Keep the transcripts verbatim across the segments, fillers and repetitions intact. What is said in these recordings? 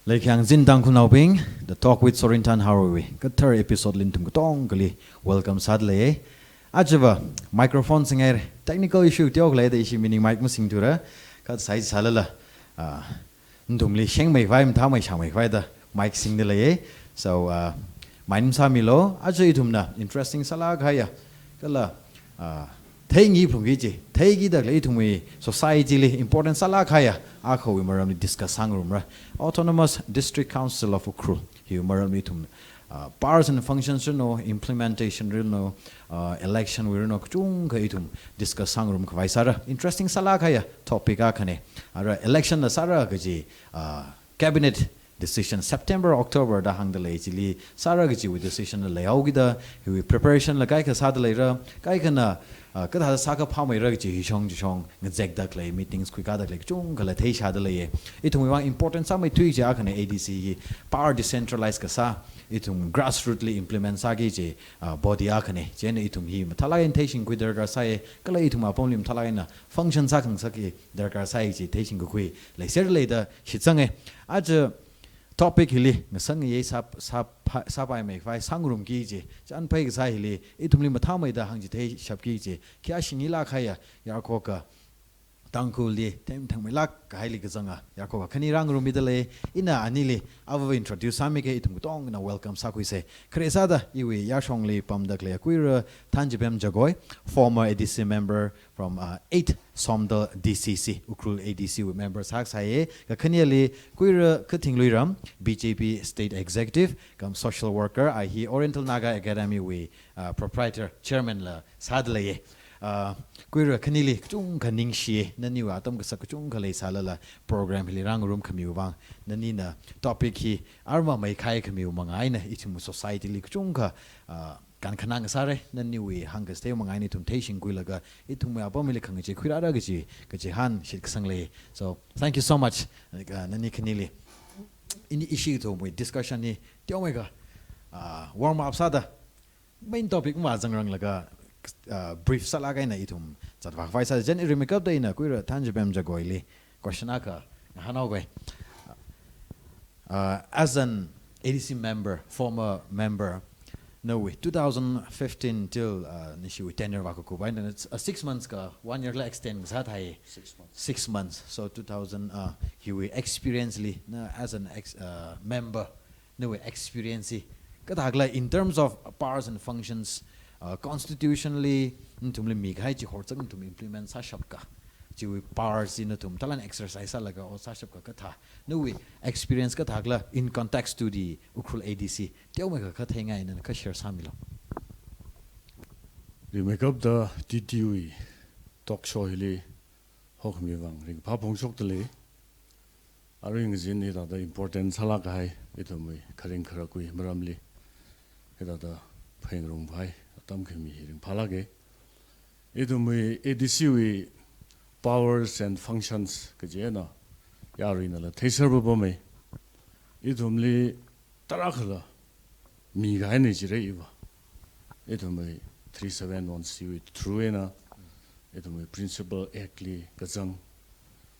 Leikhyang zin Tangkhulnaobing, The Talk with Sorinthan Haroi wui kathar episode li nathum katongali welcome sādalei. Ajava microphone singai technical issue teokhalei da ishi mining mic masingthura, kha sai sālala, ah, nathumli shengmeikhavai, mathāmeisāmeikhavai da mic singdalei. So, ah, mind masāmilu, aja ithumna interesting sālāk kahaiya, kala, ah, theingaphungki kaji, theikida khalei ithumwui society li important sālāk kahaiya akhawui maramli discuss sāngarumra. Autonomous District Council of Ukhrul hiwui maramli ithum, ah, powers and functions rino, implementation rino, ah, election wui rino, kachungkha ithum discuss sāngarumkhavai sāra. Interesting sālāk kahaiya topic akhana. Ara election la sāra kaji, ah, cabinet decision September, October da hāngdalei, chili sāra kajiwui decision la leihaokida, hiwui preparation la kaikha sādaleira, kaikhana, ah, kathāda sākaphāmeira kaji hishong chishong ngazekda khalei, meetings khuikāda khalei kachungkha la theishādalei. Ithumwui vang important sāmeithui kaji akhana A D C hi, power decentralize kasā, ithum grassroot li implement sāki kaji, ah, body akhana. Chieina ithum hi mathālāk eina theishingkhui darkar sāi, kala ithum apamli mathālāk eina function sākhangasak hi darkar sāi kaji theishingkakhui leiserlei da shitsanga. Aja topic hili ngasāngayei sāp-, sāp-, sāpaimeikhavai sāngarumki kaji chānphai kasā hili ithumli mathāmeida hāngchitheishapki kaji khayā shingilāk kahaiya yarkhoka Tangkhulli themthangmeilāk kahaili kazanga yarkhoka khani rāngarummidalei. Ina anili avava introduce sāmiki, ithum katongana welcome sākhuisa. Khare sāda iwui yāshongli pamda khalei Kuira Thanjabem Jagoi, former A D C member from, uh, eight Somdal D C C, Ukhrul A D C wui member sāsai. Kakhaneli Kuira Kathinglui Ram, B J P State Executive cum social worker, a hi Oriental Naga Academy wui, uh, proprietor, chairman la sādalei. Uh, Kuira, khanili kachungkha ningshi, naniwui atam kasak kachungkha leisālala program hili rāngarumkhamiwui vang, nanina topic hi arma meikhai khamiwui manga eina ithum society li kachungkha, uh, kankhanang sāra, naniwui hāngkachithei manga eina ithum theishingkhuilaga ithumwui apamli khangachei khuirāra kaji, kachihān shitsang lei. So, thank you so much, uh, nani khanili. Ini ishi ithumwui discussion hi teomeikha, uh, warm up sāda, main topic mazangranglaga, uh, brief sālāk eina ithum zatvākhavai sā. Chieina rimeikapta ina Kuira Thanjabem Jagoili question akha ngahānhaoga. Uh, as an A D C member, former member, nawui two thousand fifteen till, uh, nashiwui tenure vākakhuipai, and it's, uh, six months kha one year la extend kasā thai. Six months. Six months. So two thousand, uh, hiwui experience li, na as an ex-, uh, member, nawui experience hi kathākhala in terms of powers and functions, uh, constitutionally nathumli mikahai chi horzak nathum implement sāshapka, chiwui powers chi nathum talent exercise sālaga ot sāshapka kathā, nawui experience kathākhala in context to the Ukhrul A D C, teomeikha kha theingai nana kha share sāmilu. Rimeikapta T T wui talk show hili hokhami vang ringphā phongshokdalei. Arui ngazin hithāda important sālāk kahai, ithumwui kharing kharakwui maramli hithāda phāngarumpai atam khami hi ringphālāka. Ithumwui A D C wui powers and functions kaji eina yaruinala theiser papamei. Ithumli tarākhala mikahaina jira iva. Ithumwui three seven one C wui through eina, ithumwui Principal Act li kazang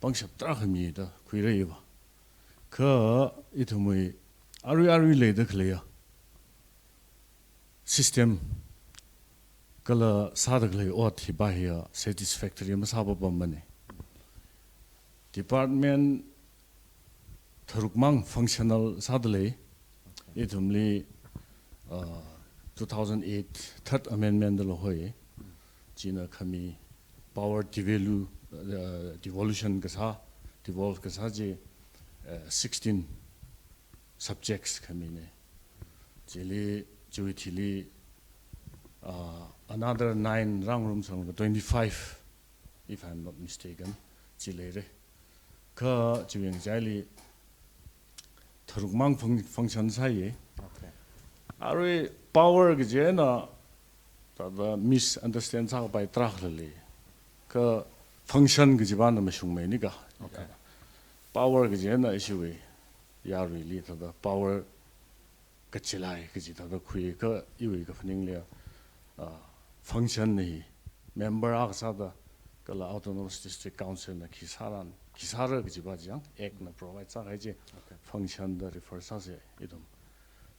pangshap tarākha mida khuira iva. Kha ithumwui arui arui leida khaleiya system kala sāda khalei ot hiva hiya satisfactory masā papamana. Department tharukmang functional sādalei. Ithumli, uh, two thousand eight Third Amendment dala hoi, china khami power devalu-, uh, devolution kasā, devolve kasā chi, uh, sixteen subjects khamina. Chili, chiwui thili, uh, another nine rāngarumsanglaga twenty-five, if I'm not mistaken, chi leira. Kha chiwui ngachaili tharukmang fun-, function sāya. Okay. Arui power kaji eina thāda misunderstand sākapai tarākha lei. Kha function kajiva na mashungmeinika. Okay. Power kaji eina ishiwui yaruili thāda power kachilai kaji thāda khui, kha iwui kaphaningli, ah, function hi member akha sāda kala Autonomous District Council na khi sāran, khi sāra kajiva chang, Act na provide sākahai chi. Okay. Function da refer sāsa ithum.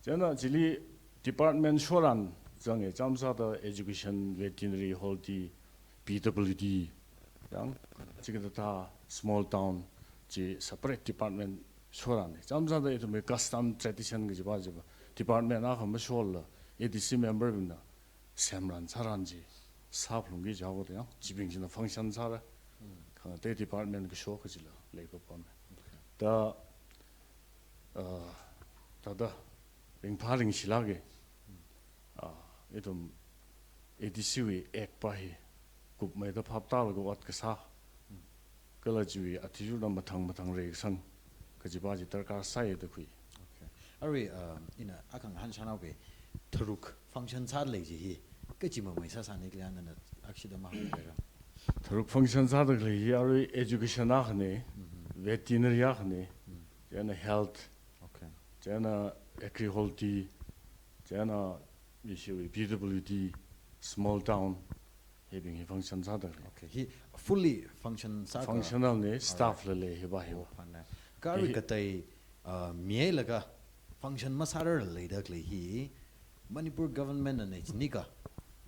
Chieina chili department shoran zanga, chānjam sāda education, veterinary, horti, P W D, yang, chikathā small town chi separate department shoran. Chānjam sāda ithumwui custom tradition kajiva chiva department akha mashola, A D C member bingna semran sāran chi sāphalungki jihaoda yang, chibing china function sāra. Khangatei department kasho kachila leipapam. Da, uh, thāda ringphā ringshilāka. Uh, ithum A D C wui Act pa hi kupmeida phaptālaga ot kasā, kala chiwui athishurda mathang mathang reikasang kajiva chi darkar sāya da khui. Okay. Arui, um, ina akha ngahān shanaoki, tharuk function sālei chi hi kachi mamei sāsāni khala nana akshida mahāngpaira? Tharuk function sāda khalei hi arui education akhana, veterinary akhana, chieina health, Okay. chieina agri-horti, chieina ishiwui P W D, small town, hibing hi function sāda khalei. Okay. Hi fully function sāka? Functional na, staff la lei hiva hiva. Oh, phāna. Kha arui hi katei, uh, mihailaga function masārarla leida khalei hi, Manipur government na nei chini kha,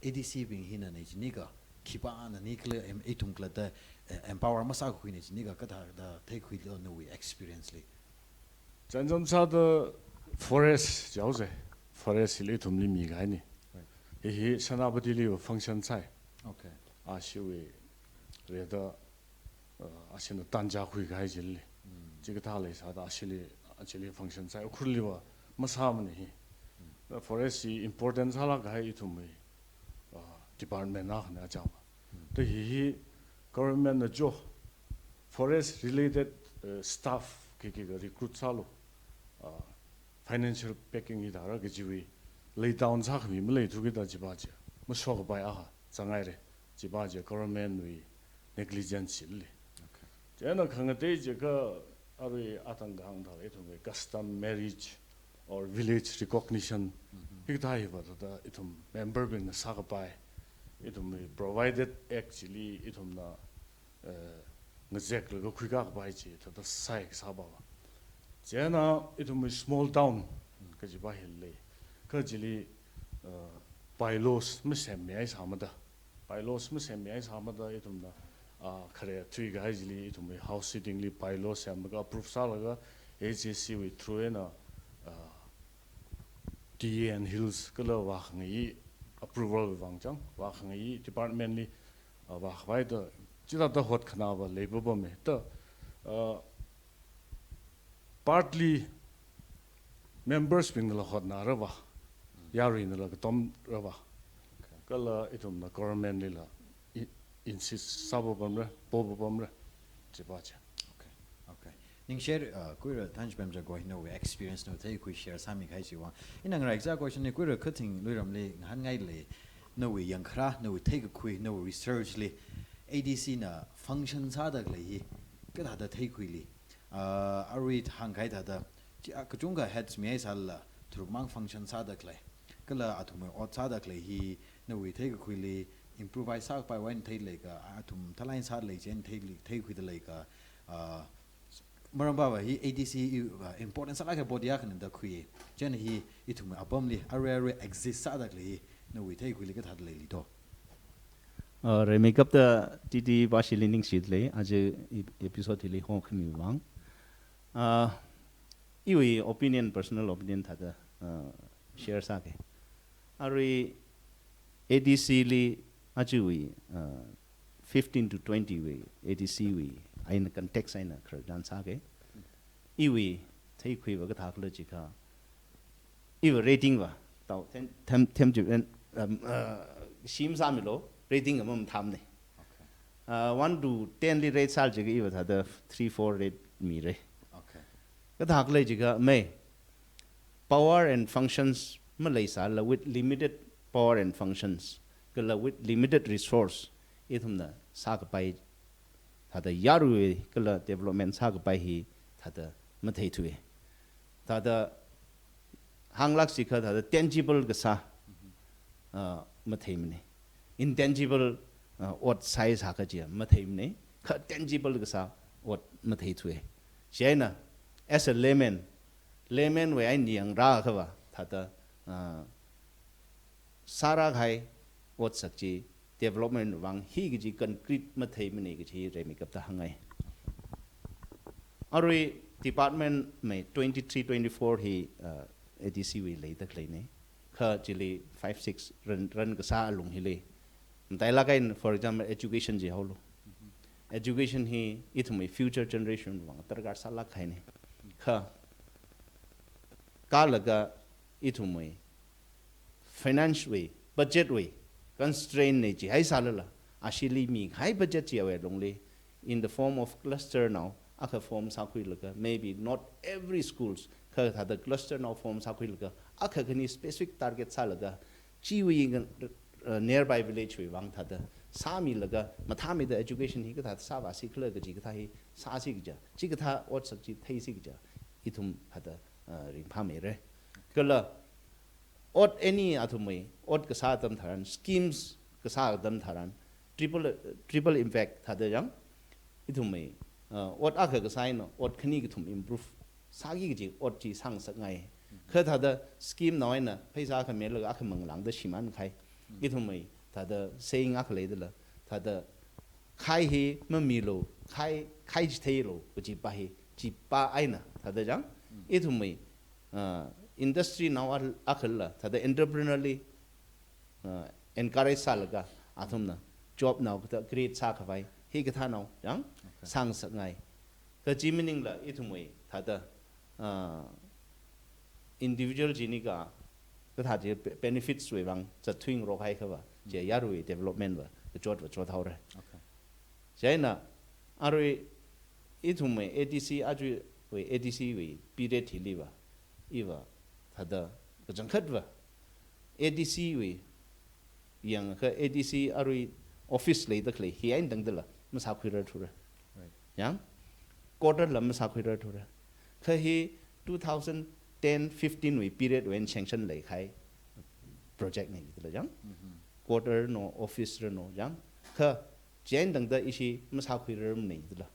A D C bing hina nei chini kha, khipāna ni khala em-, ithum khalatta, eh, empower masākakhui nei chini kha, kathāda theikhuilo nawui experience li? Chānjam sāda forest jihaosa, forest hili ithumli mikahaina. Right. Hi hi Senapatiliva function sāi. Okay. Ashiwui rida, uh, ashina tanja khuikahai chili. Chikathā leisāda ashili, ashili function sāi, Ukhrulliva masāmana hi. Da forest hi important sālākkahai ithumwui, uh, department akhana chang. Da hi hi government na jo forest related, uh, staff khikhi kha recruit sālu, uh, financial backing hi thāra kajiwui lay down sākhami maleithu kida chiva chi mashokapai akha zangngaira. Chiva chi government wui negligence chili. Okay. Chieina khangatei chi kha arui athang kahāng thāda ithumwui custom marriage or village recognition. Hikathā hiva thāda ithum member bingna sākapai. Ithumwui provided Act chili ithumna, eh, ngazeklaga khuikakapai chi thāda sāi kasāva. Chieina ithumwui small town kajiva hi lei. Kha chili, eh, bylaws masemmihai sāmada. Bylaws masemmihai sāmada ithumna, ah, khare thuikahai chili ithumwui house sitting li bylaws semlaga approve sālaga A J C wui through eina, ah, T A and Hills kala vākhangai approval vang chang, vākhangai department li, ah, vākhavai da, chithāda hotkhanāva leipapama. Da, ah, partly members bingnala hotnārava, yaruinala katomrava. Okay. Kala ithumna government lila i-, insist sāpapamra, popapamra, chiva chi. Okay. Okay. Ningshi, uh, kuira Thanchpemcha go hi nawui experience nawui theikhui share sāmikahai chiwui vang. Ina ngaraichā question hi kuira Khathing Luiramli ngahānngailei, nawui yangkharā, nawui theikakhui, nawui research li A D C na function sāda khalei hi kathāda theikhuili. Ah, arui hāngkahai thāda, chi, ah, kachungkha heads mihaisālala, tharukmang function sāda khalei. Kala athumwui ot sāda khalei hi, nawui theikakhuili, improvise sākapai eina theilei kha, athum thalai sālei chieina theili-, theikhuida lei kha, ah, maramva hi A D C, ah, important sālākkahai body akhana da khui. Chieina hi, ithumwui apamli, arui arui exist sāda khalei hi, nawui theikhuili kathāda leili do? Uh, rimeikapta T T Vashili ningshilei, aja ep-, episode hili hongkhami vang. Uh, iwui opinion, personal opinion thāda, uh, share sāke. Arui A D C li ajawui, uh, fifteen to twenty wui A D C wui eina context eina khararchan sāke. Iwui theikhuiva kathākhala jiakha, iva rating va, tao, them, them, them chi, um, uh, shim sāmilo, rating va mamathāmana. Okay. Uh, one to ten li rate sāla jiakha iva thāda three, four rate mira. Okay. Kathākhala jiakha, mai, power and functions maleisālala with limited power and functions, kala with limited resource, ithumna sākapai, thāda yarui kala development sākapai hi thāda matheithui. Thāda hānglāk jiakha thāda tangible kasā, uh, matheimana. Intangible, uh, ot sāi sākha chi matheimana. Kha tangible kasā ot matheithuwa. Chieina, as a layman, layman wui eina yangra akhava, thāda, ah, sāra kahai otsak chi development vang hi kaji concrete matheimana kaji rimeikapta hāngngai. Arui department mei twenty-three twenty-four hi, uh, A D C wui leida khaleina. Kha chili five six ran, ran kasā alung hili. Matailāk eina, for example, education jihaolu. Education hi ithumwui future generation vang darkar sālāk kahaina. Kha, kalaga ithumwui finance wui, budget wui constraint na chihai sālala, ashili mikahai budget chiwui lungli, in the form of cluster nao akha form sākhuilaga, maybe not every schools, kha thāda cluster nao form sākhuilaga, akha khani specific target sālaga, chiwui ngan, uh, nearby village wui vang thāda sāmilaga, mathāmeida education hi kathāda sāvāsi khala kaji kathā hi sāsi kaja, chikathā otsak chi theisi kaja, ithum thāda, uh, ringphāmeira. Kala, ot any athumwui, ot kasā atam tharan, schemes kasā atam tharan, triple, triple impact thāda yang, ithumwui, uh, ot akha kasā eina, ot khani kathum improve sāki kaji ot chi sāngasakngai. Kha thāda scheme nao eina pheisā akha melaga akha manglāngda shimān kahai. Ithumwui thāda saying akha leidala, thāda khai hi mamilu, khai, khai chitheilu, kajipa hi, chipa eina, thāda yang, ithumwui, uh, industry nao al-, akhalla, thāda entrepreneurially, uh, encourage sālaga, athumna job nao kathā create sākhavai, hikathā nao yang, okay, sāngasakngai. Kaji maningla ithumwui thāda, uh, individual chini ka, kathā chi be-, benefits wui vang zatthuingarok kahai akhava, chi yarui development va, kachot va chothaora. Okay. Chieina, arui ithumwui A D C, ajawui A D C wui period hiliva, iva, thāda, kachangkhatva, A D C wui, yangakha A D C arui office leida khalei, hi eina tangdala, masākhuirarthura. Right. Yang, quarter la masākhuirarthura. Kha hi two thousand ten fifteen wui period wui eina sanction leikahai project na dala yang. Quarter no, office ra no yang. Kha chi eina tangda ishi masākhuirarmana dala.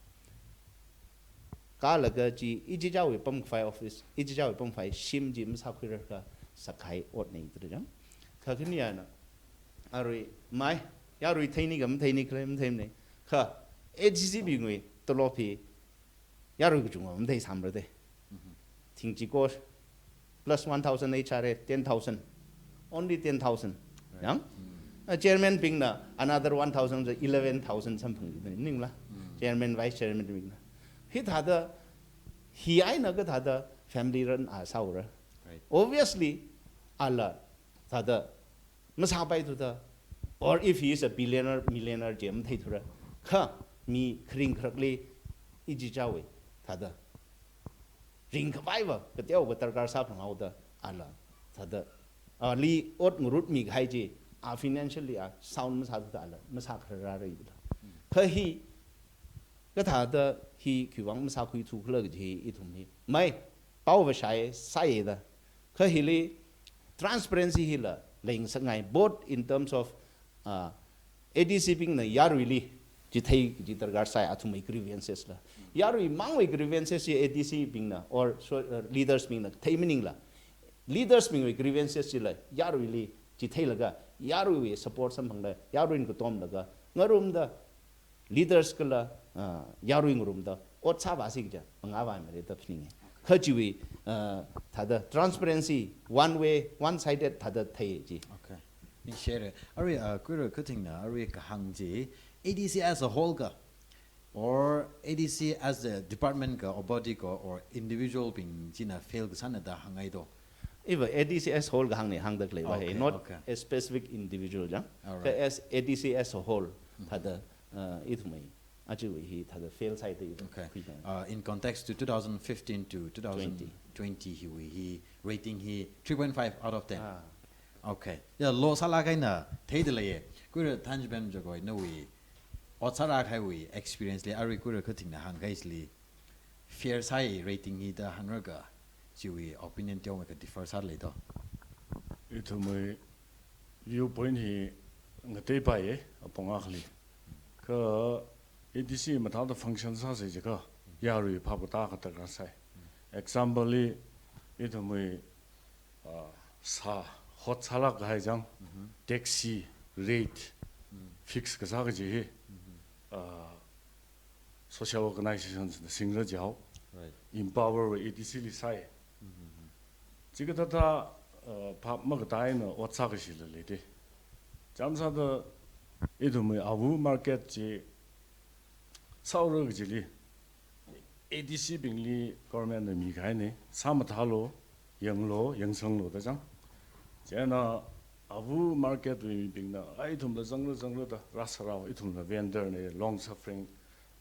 Kalaga chi ichichāwui pamkhavai office, ichichāwui pamkhavai shim chi masākhuirarkha sākahai otna dala yang. Kha khani eina, arui mai, yarui theini ka matheini khala matheimana. Kha A D C bingwui tolop hi yarui kachungva matheisāmara de. Thingchiko plus one thousand H R A, ten thousand. Only ten thousand. Right. Yang? Uh, chairman bingna another one thousand, eleven thousand samphang maningla. Chairman, vice chairman bingna. Hithāda, hi eina kathāda family run a sāura. Right. Obviously, ala thāda masāpaithuda, or if he is a billionaire, millionaire chi matheithura. Kha mi kharing kharakli ichichāwui thāda ringkhavaiva, kateokha darkar sāphanghaoda, ala thāda, ali ot ngarutmi kahai chi, a financially a sound masāthuda ala masākhararra dala. Kha hi, kathāda hi khiwui vang masākhuithu khala kaji hi ithum hi. Mai, paova shāi, sāi da. Kha hili transparency hila leingasakngai, both in terms of, uh, A D C bingna yaruili chithei kaji darkar sāi athumwui grievances la. Yarui mangwui grievances chi A D C bingna or so, uh, leaders bingna thei maningla. Leaders bingwui grievances chila yaruili chitheilaga, yaruiwui support samphangda, yaruina katomlaga, ngarumda, leaders kala, ah, yarui ngarumda ot sāvāsi kaja, mangavāmara da phaninga. Kha chiwui, ah, thāda transparency, one way, one sided thāda thei chi. Okay. Ningshire. Arui, ah, Kuira kathingna, arui kahāng chi, A D C as a whole ka, or A D C as a department ka, or body ka, or individual bing china fail kasāna da hāngngai do? Iva A D C as whole kahāngna hāngda khaleiva hai, okay, not, okay, a specific individual jang. All right. Ka as A D C as a whole, thāda, uh, ithumwui, ajawui hi thāda fail sāi da ithum. Okay. Khuida. Uh, in context to two thousand fifteen to two thousand twenty hiwui hi rating hi three point five out of ten. Ah. Okay. Ya, low sālāk eina theida leiya. Kuira Thanjibem Jagoi nawui ot sāra kahaiwui experience li, arui Kuira kathingna hāngkahaili fair sāi rating hi da hāngra ka, chiwui opinion teomeikha differ sālei do? Ithumwui viewpoint hi ngateipaiya, apong akhali. Kha A D C mathāda function sāsa jiakha, yarui phap katā katak rāsai. Example li, ithumwui, ah, sā, hot sālāk kahai chang, taxi rate fix kasā kaji hi, ah, social organizations na singra jihaowa. Right. Empower wui A D C li sai. Chikathāthā, uh, phap makatā eina ot sākashila leida. Chāmsāda ithumwui avu market chi sāura kajili A D C bingli government na mikahaina, sāmathālu, yanglu, yangsanglu da chang. Chieina avu market wui mibingna, ai ithumla zangra zangra da, rāsārao, ithumla vendor na, long suffering,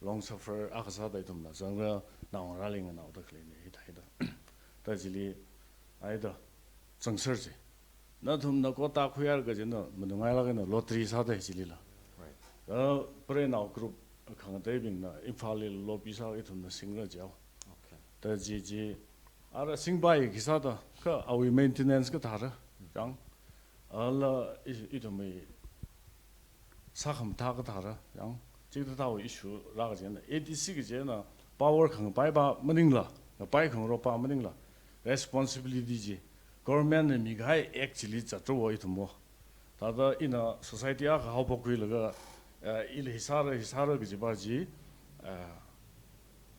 long suffer akha sāda ithumla zangra, naongarā linganaoda khaleina, hithāda. Da chili, aida, zangser chi. Nathumna quota khuihaira kajina, manungailāk eina lottery sāda chilila. Right. Da, Prenao group khangateibingna, Imphal li lobby sā ithumna singra jihaowa. Okay. Da chi chi, ara singpai khisāda, kha awui maintenance kathāra, chang. Ala i-, ithumwui sākhamathā kathāra, chang. Chikathāthāwui issue rā kajina. A D C kajina, power khangapai pa maningla, ngapai khangarok pa maningla, responsibility chi, government na mikahai act chili zatrawo ithumwo. Thāda ina society akha haophok khuilaga, eh, ili hi sāra, hi sāra kaji pa chi, eh,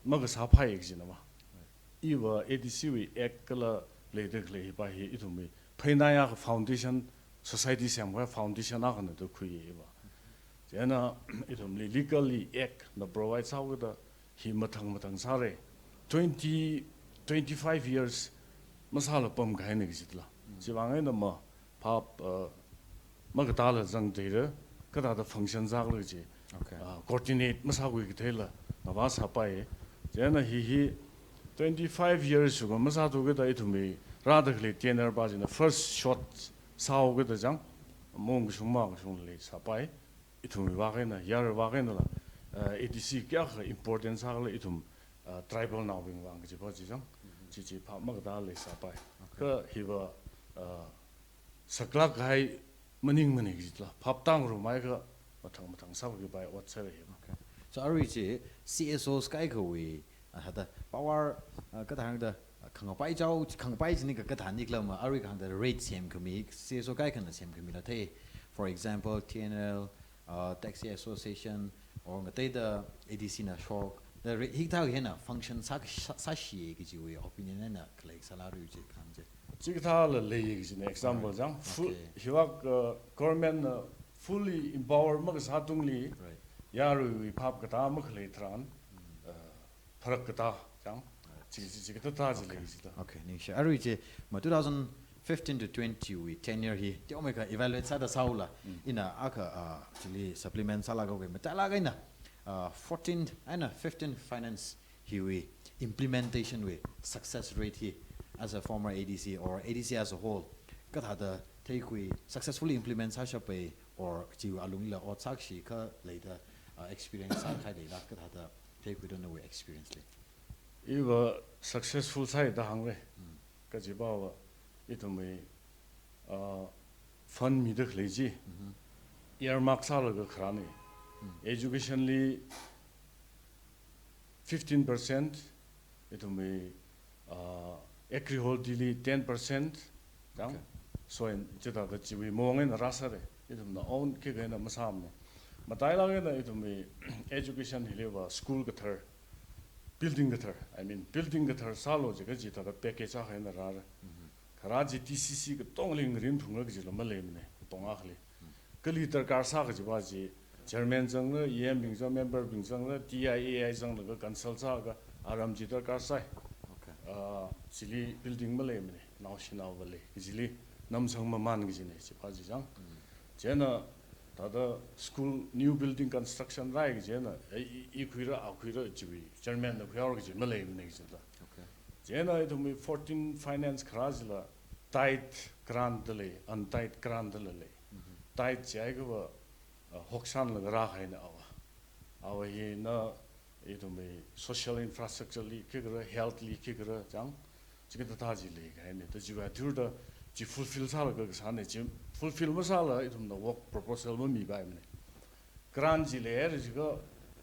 makasāphai kajina ma. Iva A D C wui act kala leida khalei hi pa hi ithumwui phainai akha foundation, society semkahai foundation akhana da khuiya iva. Chieina ithumli legally act na provide sāhaokida hi mathang mathang sāra. Twenty, twenty-five years masāla pamkahaina kajitla. Chivang eina ma phap, uh, makatāla zangtheira, kathāda function sākhala chi, Okay. uh, coordinate masākhui katheila ngavā sāpai. Chieina hi hi twenty-five years shuka masāthukida ithumwui rāda khalei tenure pa china first shot sāhaokida chang, maung kashung makashung lei sāpai. Ithumwui vak eina, yar vak einala, uh, A D C kayākha important sākhala ithum, uh, tribal naobing vang kaji pa chi chang, chi chi phap makatā lei sāpai. Okay. Kha hiva, uh, saklāk kahai maningmana kajila, phap tāngarumhaiakha mathang mathang sāki pai ot sāra hi. Okay. So arui chi C S Os kaikhawui, ah, hithāda power, ah, kathāda, ah, khangapai chao, khangapai chini ka kathāda nikla ma, arui kahāngda rate semkhami, C S O kaikhana semkhamila thei. For example, T N L, ah, Taxi Association, or ngateida A D C na shok, da rate hikathā hina function sā, sā, sāshi kajiwui opinion eina khalei sāla arui chi kahāng chi. Chikathāla lei kajina example Right. chang, fu-, Okay. hivak, uh, government na fully empower makasā tungli, Right. yaruiwui phap katā makhalei tharan, uh, pharak katā chang, chi, chi, chikathāthā chi Okay. lei kajila. Okay, ningshi. Arui chi, ma two thousand fifteen to twenty wui tenure hi, teomeikha evaluate sāda sāhaola, Mm. ina akha, uh, chili supplement sālaga wui, matailāk eina, uh, fourteen eina fifteen finance hiwui implementation wui success rate hi as a former A D C or A D C as a whole, kathāda theikhui successfully implement sāshapai or chiwui alungla ot sākshi kha leida, uh, experience sākahai leila kathāda theikhuida nawui experience li. Iva successful sāi da hāngra. Mm. Kaji pava ithumwui, uh, fund mida khalei chi, Mm-hmm. earmark sālaga kharāna. Mm. Education li fifteen percent, ithumwui, uh, agri-hold li ten percent, chang, Okay. soin, chithāda chiwui maong eina rāsāra, ithumna own khikha eina masāmana. Matailāk eina ithumwui education hiliva school kathar, building kathar, I mean, building kathar sālu jiakha chithāda package akha eina rāra. Mm-hmm. Kharā chi T C C katongli ngarin phungra kajila maleimana, katong akhali. Kali darkar sā kaji pa chi, chairman zangra, E M bing zang, member bing zangra, T I A I zanglaga consult sālaga, aram chi darkar sai. Okay. Ah, chili building maleimana, naoshi naova lei, kajili namsang mamān kajina, chi pa chi chang. Mm. Chieina, thāda school new building construction rāi kajina, eh, i, i khuira, a khuira, chiwui, chairman na khuihaora kaji maleimana kajila. Okay. Chieina ithumwui fourteen finance kharā chila, tied grant da lei, untied grant da lei. Mm-hmm. Tied chiakhava, uh, hoksanlaga rākahaina ava. Ava hina ithumwui social infrastructure li khikhala, health li khikhala, chang, chikathāthā chi leikahaina. Da chiwui athishurda chi fulfill sālaga kasāna, chi fulfill masāla ithumna work proposal mamipaimana. Grant chi leihaira jiakha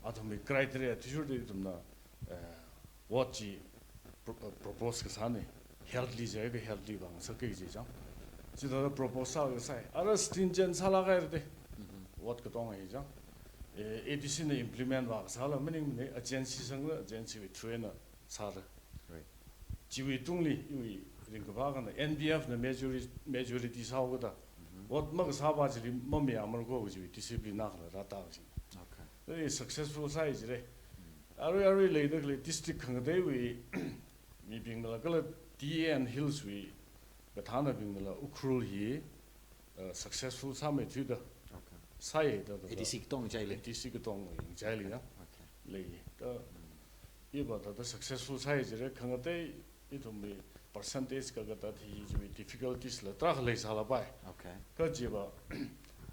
athumwui criteria athishurda ithumna, eh, Ward chi pro-, uh, propose kasāna, health li jiakha health li vāngasaka kaji chang. Chithāda propose sākasai. Ara stringent sālāk haira da. Ward katonga hi chang. Eh, A D C na implement vākasāla maningmana, agency sangla agency wui through eina sāra. Right. Chiwui tungli iwui ringkaphā akhana N P F na majori-, majority sāhaokada. Ward makasāpa chili mamayāmara ko kajiwui discipline akhala rātā kaji. Okay. Very successful sāi jira. Arui arui leida khalei district khangateiwui mibingnala kala T A N Hills wui kathānabingnala Ukhrul hi, uh, successful sāmeithuida. Okay. Sāi da, da, da. A D C katong ngachaili. A D C katong ngachaili ya. Okay. Lei da. Iva thāda successful sāi jira, khangatei ithumwui percentage kakatat hi chiwui difficulties la tarākha leisālapai. Okay. Kajiva,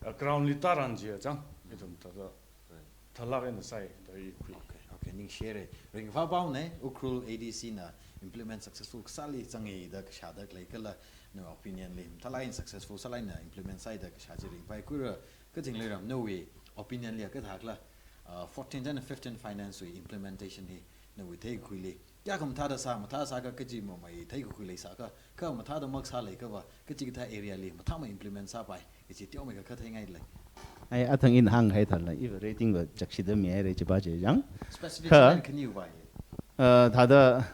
uh, ground li tāran jiakha chang, ithum thāda Right. Thalāk eina sāi da i khui. Okay, okay, ningshire. Ringphāpaona, Ukhrul A D C na implement successful kasāli zanga da kashāda khalei kala, nawui opinion li, mathālāk eina successful sālāk eina implement sāi da kashā chi ringphāi. Khuira, kazingleiram, nawui opinion li kathākhala, uh, fourteen and fifteen finance wui implementation hi, nawui theikakhuili. Kayākha mathāda sā, mathāsākha kaji mamai theikakhui leisākha, kha mathāda makasā leiakhava, kachikathā area li mathāmei implement sāpai, kaji teomeikha kha theingailei. Ai, athang ina hānghai thāla, iva rating va chakshida mihaira chipa chi chang. Specific Kha, line khaniwui vai. Uh, thāda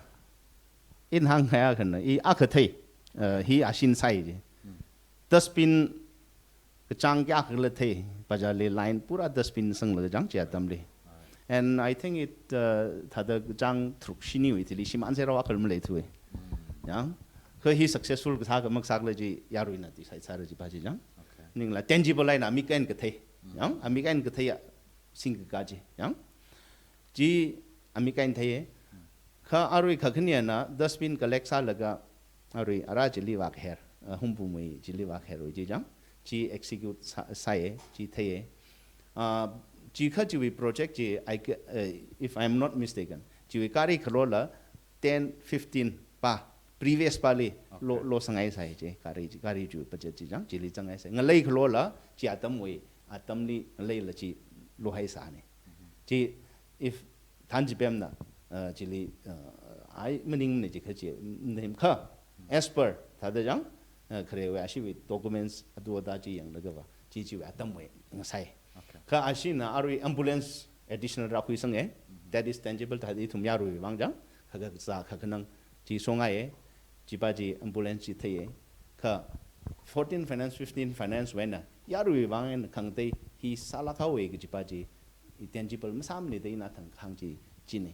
ina hānghai akhana, i akha thei, uh, hi ashin sāi ji. Dustbin kachāng kayākhala thei, bazar li line pura dustbin sanglaga chang chi atamli. And I think it, uh, thāda kachāng tharuk shiniwui thili shimān sāra akhal maleithui. Yang, kha hi successful kasā kha makasākhala chi yaruina decide sāra chipa chi chang. Okay. Ningla tangible eina amik eina kathei. Yang, amik eina kathei ya singkaka chi. Yang, chi amik eina theiya. Kha arui kakhanina dustbin collect sālaga arui ara chili vākaher, uh, Hungpungwui chili vākaherwui chi chang, chi execute sā, sāya, chi theiya. Uh, chi kha chiwui project chi, I ca-, uh, if I am not mistaken, chiwui gari kharorla ten, fifteen pa, previous pali lo, Okay. lo sangngai sāi chi, gari chi, gari chiwui budget chi chang, chili zangngai sāi. Ngalei kharorla, chi atamwui, atamli ngaleila chi lohai sāna. Chi, if thanjipemna, uh, chili, uh, ai maningmana chi kha chi, mm, kha, as per, thāda chang, uh, kharewui ashiwui documents adu ada chi yanglagava, chi chiwui atamwui ngasai. Okay. Kha ashina arui ambulance additional rākhuisanga, that is tangible, thāda ithum yaruiwui vang chang, kha kha sā, kha khanang, chi songaiya, chipa chi ambulance chi theiya. Kha fourteen finance, fifteen finance wui eina, yaruiwui vang eina khangatei hi sālāk haowa kajipa chi, i tangible masāmana da ina athang hāng chi, china.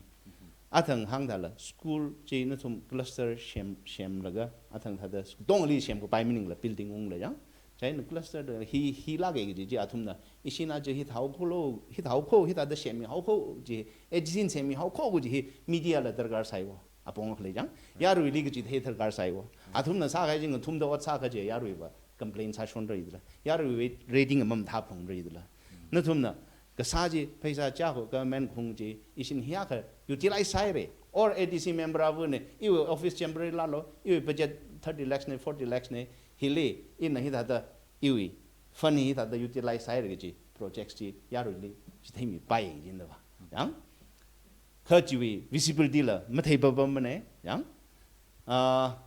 Athang hāngdala, school chi nathum cluster sem, semlaga, athang thāda, tongli semkapai maningla building ungla chang. Chieina cluster da hi, hilāka kaji chi athumna, ishina chi hithāhaokhala, hithāhaokha, hithāda semmihaokha chi, addition semmihaokha kaji hi media la darkar sāiwo. Apong khalei chang, yaruili kaji thei darkar sāiwo. Athumna sākahai chi ngathumda ot sākaji yaruiva complain sāshonra jidala. Yaruiwui rating va mathāphungra jidala. Nathumna kasā chi, pheisā chākha government khung chi, ishin hiyākha utilize sāhaira. Or A D C member avana, iwui office chamber lalo, iwui budget thirty lakhs na, forty lakhs na, hili, ina hithāda, iwui fund hithāda utilize sāhaira kaji projects chi, yaruili chitheimipai jindava. Yang, kha chiwui visibility la mathei papam mana, yang. Ah,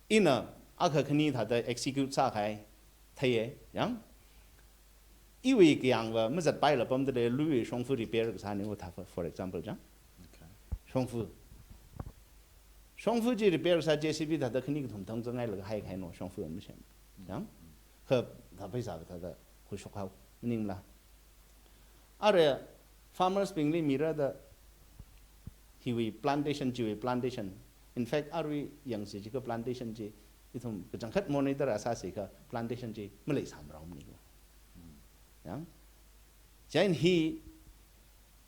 ina akha khani thāda execute sākahai theiya, yang. Iwui kayāngva mazatpaila pamda lei, luiwui shongfa repair kasāna wo thā, for, for example, chang. Okay. Shongfa. Shongfa chi repair sā J C B thāda khani kathum thang zangngailaga haikahai no, shongfa masem. Yang. Kha thā pheisā thāda khuishokhao, maningla. Ara farmers bingli mira da hiwui plantation, chiwui plantation. In fact, arui yangsi jiakha plantation chi, ithum kachangkhat monitor sāsiakha plantation chi maleisāmara maningla. Yang. Chieina hi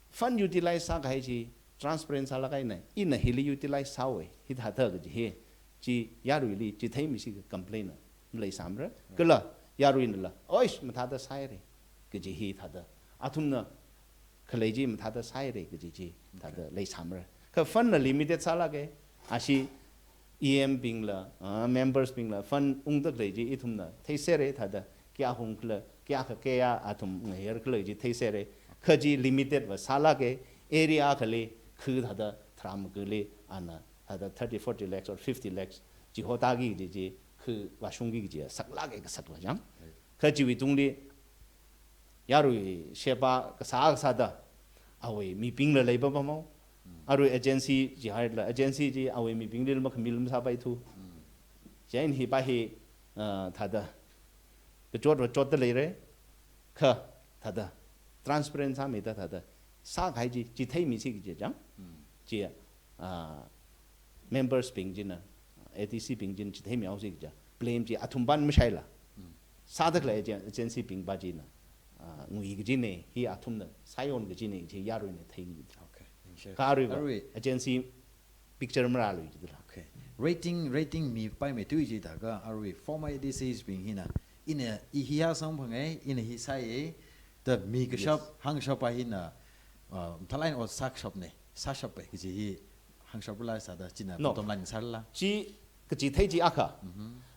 fund utilize sākahai chi transparent sālāk eina, ina hili utilize sāhaowa, hithāda kaji hi, chi yaruili chitheimisi ka complain na maleisāmara. Kala yaruinala, oish, mathāda sāhaira kaji hithāda. Athumna khalei chi mathāda sāhaira kaji chi thāda leisāmara. Kha fund na limited sālāka, ashi E M bingla, ah, members bingla, fund ungda khalei chi ithumna theiserra thāda, kayā hungkhala, kayākha kayā athum ngayerkhala chi theiserra, kha chi limited va sālāka, area akhali, khu thāda tharam kali ana thāda thirty, forty lakhs or fifty lakhs chi hotaki chi chi khu vāshungki chi saklāka kasakla chang. Kha chiwui tungli yarui sheba kasā kasāda awui mibingla leipapamhao. Arui agency chi haila agency chi awui mibingli makhamil masāpaithu. Chieina hi pa hi, ah, thāda kachot vachot da leira. Kha thāda transparent sāmida thāda sākahai chi chitheimisi kaji chang. Chi, ah, members bing china, A D C bing china chitheimihaosi kaja blame chi athumpan mashaila. Sāda khalei agen-, agency bing pa china, ah, ngui kajina, hi athumna sāyon kajina chi yaruina theiki. Okay. Ningshi. Kha aruiva arui agency picture marālui jidala. Okay. Rating, rating mipaimei tui jida kha arui former A D Cs bing hina, ina i hiya samphanga, ina hi sāya da mikashap, yes, hāngshap pa hina, uh, mathālāk eina ot sākashapna, sāshappai kaji hi hāngshapla sāda china, no, bottom line sāla. Chi kachithei chi akha.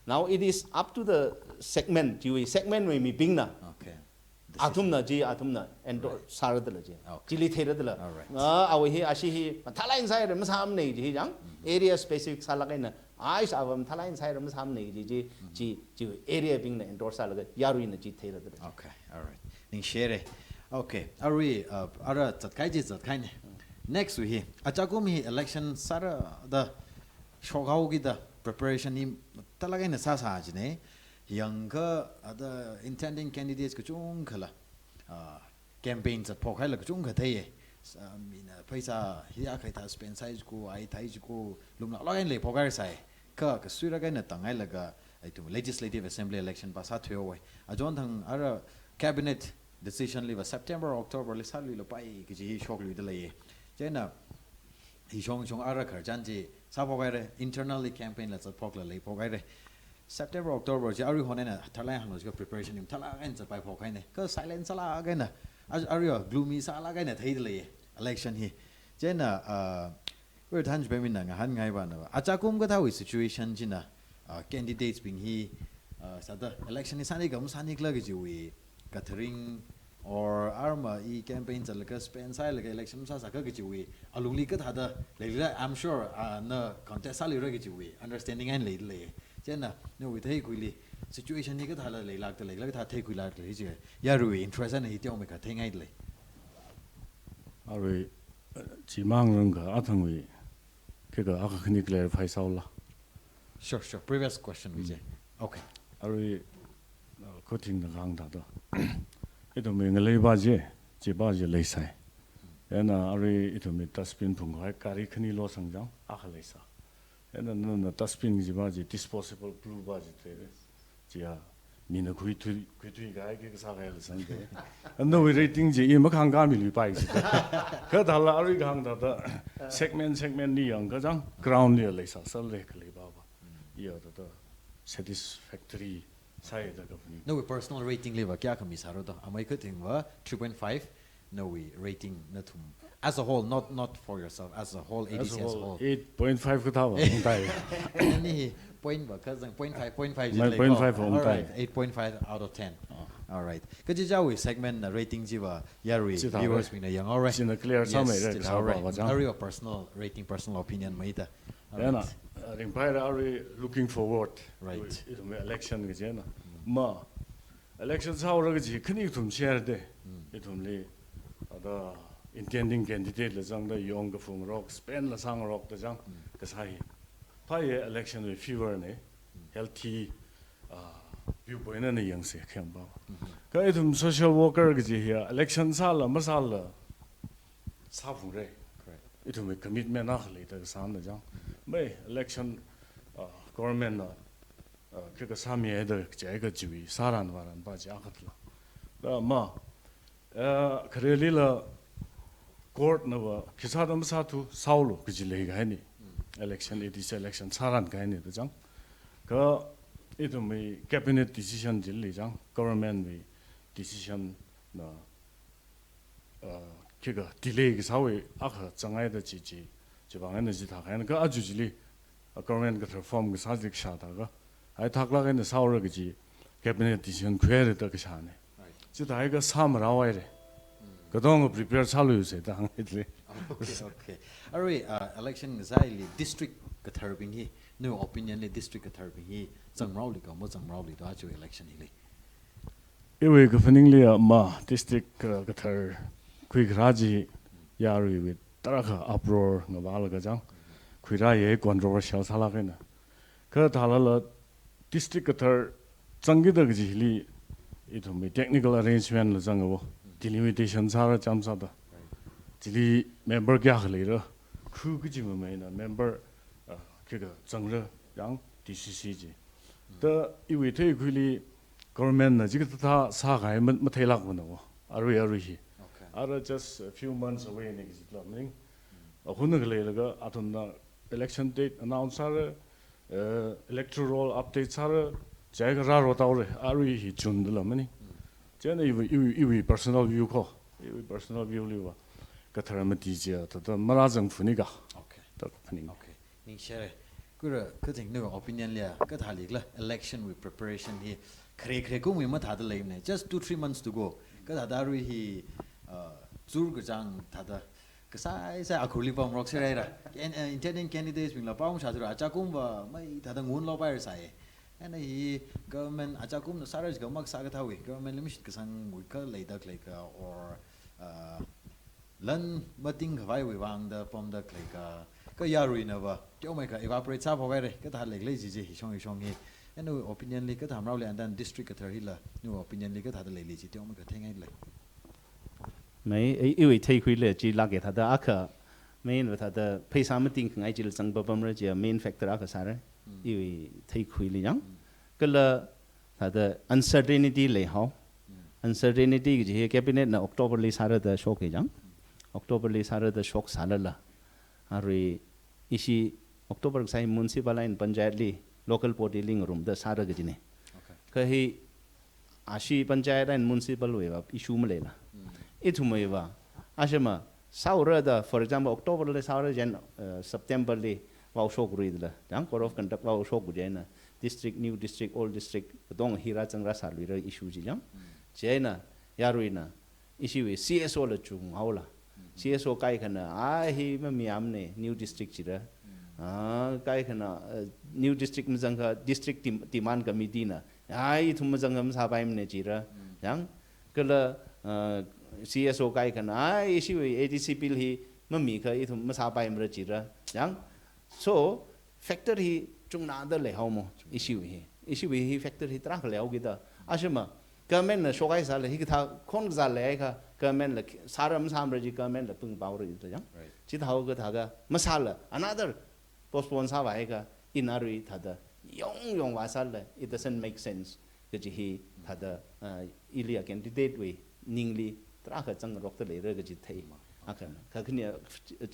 Now it is up to the segment, chiwui segment wui mibingna. Okay. Decision. Athumna chi, athumna endorse, right, sāradala chi. Okay. Chili theiradala. All right. Ah, awui hi, ashi hi mathālāk eina sāhaira, masāmana chi hi chang. Area specific sālāk eina, ai, ava mathālāk eina sāhaira, masāmana chi chi, chi, chi area bingna endorse sālaga yaruina chi theiradala. Okay, all right. Ningshire. Okay, arui, uh, ara zatkahai chi zatkahaina. Next wui hi, achakum hi election sāra da shokhaoki da preparation hi mathālāk eina sāsā jina. Yangkha ada intending candidates kachungkhala, ah, campaign zatphok haila kachungkha theiya. S-, ah, mina pheisā hiyākha hithā spend sāi jiakha, ai thai jiakha, lumlāklāk eina leiphok haira sai. Kha kasuirak eina tanghailaga, ai ithum Legislative Assembly election pa sāthuihaowa. Achon thang ara cabinet decision liva September, October li sāluilapai kaji hi shokluida leiya. Chieina hishong shong ara khararchan chi sāphok haira, internally campaign la zatphokla leiphok haira. September, October chi arui hon eina tharlāk eina hānglu jiakha preparation hi mathālāk eina zatpaiphok haina. Kha silent sālāk eina, a-, aruiva gloomy sālāk eina theida leiya election hi. Chieina, ah, Kha thanjipemina ngahānngai pana, achakum kathāwui situation china, ah, candidates bing hi, ah, sāda election hi sāni kha masānikhala kajiwui gathering or arma i campaign zatlaga spend sālaga election masāsākha kajiwui alungli kathāda leila, I'm sure, ah, na contest sāluira kajiwui understanding eina leilei. Chieina nawui theikhuili situation hi kathāla leilākda leila, kathā theikhuilākda lei chi, yaruiwui interest eina hi teomeikha theingailei. Arui, eh, chimang rangkha athangwui, khikha akha khani clarify sāula. Sure, sure. Previous question wui chi. Mm. Okay. Arui, uh, Khothingna kahāng thāda. Ithumwui ngalei pa chi, chi pa chi leisai. Chieina arui ithumwui dustbin phungkhavai gari khani losang chang, akha leisā. Chieina nana dustbin chi pa chi disposable blue pa chi thei. Chiya, mina khuithui, khuithuikahai khi kasā kahaila sangde. Nawui rating chi i makhāngkāmiluipai chi. Kha thāla arui kahāng thāda segment, segment li yangkha chang, ground li leisāsālei khalei pa pa. Iya thāda satisfactory sāya da kaphaning. Nawui personal rating liva kayākha misāra da? Amei Khothingva three point five, nawui rating nathum as a whole, not, not for yourself, as a whole, A D C as a whole, eight point five kathāva ungtai. Ani point va kazang, point five, point five. Mai jilei point five ko. Ungtai. All right, eight point five out of ten. Ah. All right. Kaji chiwui segment na rating chiva yarui chithā viewers bingna yanghaora. China clear sāmeira, yes, chithā kasā pa va chang. Aruiva personal rating, personal opinion maida. All right. Chieina, uh, ringphāra arui looking forward. Right. Ithum election kajina. Mm. Ma, election sāhaora kaji khani ithum share de. Mm. Ithumli, ada intending candidate la zangda yong kaphungrok, spend la sāngarokda chang, mm, kasā hi. Phāya election wui fever na, mm, healthy, ah, viewpoint na yangsa khayang pa. Mm-hmm. Kha ithum social worker kaji hiya, election sāla masāla, sāphungra. Correct. Ithumwui commitment akha leida kasāna chang. Mai election, ah, government na, ah, khi kasā mihaida kaji kajiwui sāran vāran pa chi akha thāla. Da ma, ah, kharelila court nava khi sāda masāthu sāhaolu kaji leikahaina. Mm. Election, A D C election sārankahaina da chang. Kha ithumwui cabinet decision chili chang, government wui decision na, uh, khikha delay kasāwui akha zanghaida chi chi, chivang eina chithākahaina. Kha aja chili, uh, government kathar form kasā chi kashā thākha, ai thaklāk eina sāhaora kaji cabinet decision khuihaira da kashāna. Right. Chithākha sāmarāhaira. Mm. Katonga prepare sāluisa da hānghai le. Okay, okay. Arui, uh, election ngasaili district katharbing hi, nawui opinion li district katharbing hi, zangmaraoli ka mazangmaraoli da aja election hili? Iwui kaphaningli ama district, uh, kathar khuikharā chi yaruiwui tarākha uproar ngavālaga chang, khuirāya, controversial sālāk eina. Kha thālala district kathar zangkida kajili ithumwui technical arrangement la zanga wo, delimitation sāra chām sāda. Chili member kayākha leira, khu kaji mamai eina member, ah, kayākha zangra yang D C C chi. Da iwui theikhuili government na chikathā sākahai ma-, matheilākmana wo. Arui arui hi. Okay. Ara just a few months away na kajila maning. Akhunna khaleilaga athumna election date announce sāra, eh, electoral roll update sāra, chiakha rāro taora, arui hi June dala maning. Chieina iwui, iwui, iwui personal view ko, iwui personal view liva, kathar mati chiya, thāda marāzangphunika. Okay. Da kaphaning. Okay. Ningshire. Kura, kathing nawui opinion liya, kathālikhala election wui preparation hi, khare khare kumwui mathāda leimana. Just two, three months to go. Kathāda arui hi, uh, chur kachāng thāda kasai sai akhurli pamrok sāraira. Can-, uh, intending candidates bingla pao shāsura, achakumva mai thāda ngun lo paira sai. Eina hi government achakumna sāra jiakha makasā kathāwui, government li mashitkasangwui kha leida khalei ka or, uh, lan matingkhavaiwui vāngda pamda khalei ka, kha yaruinava teomeikha evaporate sāphok haira, kathā leikhala chi chi hishong hishong hi. Eina nawui opinion li kathā maraoli and then district kathar hila, nawui opinion li kathāda leili chi teomeikha theingailei. Mai, i, iwui theikhuili chilāka thāda akha, main va thāda pheisā matingkhangai chila zangpapamra chiya main factor akha sāra. Iwui theikhuili yang. Kala thāda uncertainty leihao. Uncertainty kaji hi cabinet na October li sāra da shoka yang. October li sāra da shoksālala. Arui ishi October kasā hi municipal eina panchayat li, local body li ngarumda sāra kajina. Okay. Kha hi ashi panchayat eina municipal wuiva issue maleila. Ithumwuiva, ashama sāura da, for example, October li sāura chieina, uh, September li vāshokra dala, yang code of conduct vāshok chieina, district, new district, old district, katonga hi rāzang rāsāluira issue chi yang. Chieina, yaruina, ishiwui C S O la chunghaola. C S O kaikhana, a hi mamiyamna, new district chira. A, kaikhana, uh, new district mazangakha district dem-, demand committee na, a ithum mazangakha masāpaimana chira. Yang, kala, uh, C S O kaikhana, a ishiwui A D C bill hi mamikha ithum masāpaimara chira. Yang, so, factor hi chungnada leihao mo, ishiwui hi. Ishiwui hi factor hi tarākha leihaokida. Ashama, government na shokhai sāla, hikathā khon kazā leiakha, government la sāra masāmara chi government la pungpaora da yang. Right. Chithāhaoakha thākha, masāla, another postpone sāvāakha, ina arui thāda, yong yong vāsāla, it doesn't make sense. Kaji hi thāda, uh, ili a candidate wui ningli tarākha zangrokta leira kaji thei. Akha, kakhane,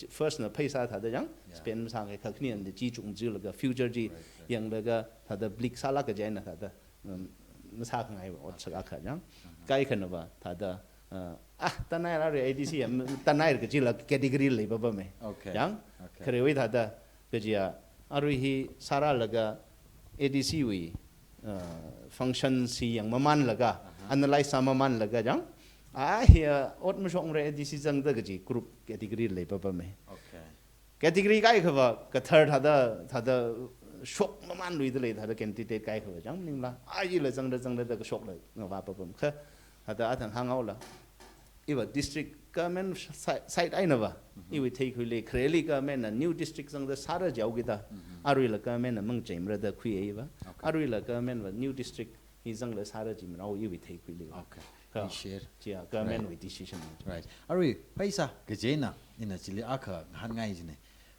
first na pheisā thāda yang, yeah, spend masāngai, kakhanena chi chungjilaga future chi, right, right, yanglaga thāda bleak sālāk kaji eina thāda, um, masākhangai ot sākha yang. Kaikhanava thāda, uh, ah, tanai rāra A D C ya, tanai kajila category leipapama. Okay. Yang, okay, kharewui thāda, kajiya, arui hi sāralaga A D C wui, uh, function chi yangmamanlaga, aha, analyze sāmamanlaga yang, a hi, uh, ot mashokmara A D C zangda kaji group category leipapama. Okay. Category kaikhava kathar thāda, thāda shokmamanluida lei thāda candidate kaikhava yang maningla, a hila zangda zangda da kashokla ngavāpapam. Kha, thāda athang hānghaola. Iva district government si-, side einava, iwui theikhuili, khareli government na new district zangda sāra jihaokida, aruila government na mangcheimara da khuiya iva. Okay. Aruila government va new district hi zangla sāra jimarao iwui theikhuili. Okay. Kha, ningshire, chiya government wui decision. Right. Arui, pheisā kaji eina, ina chili akha ngahānngai jina.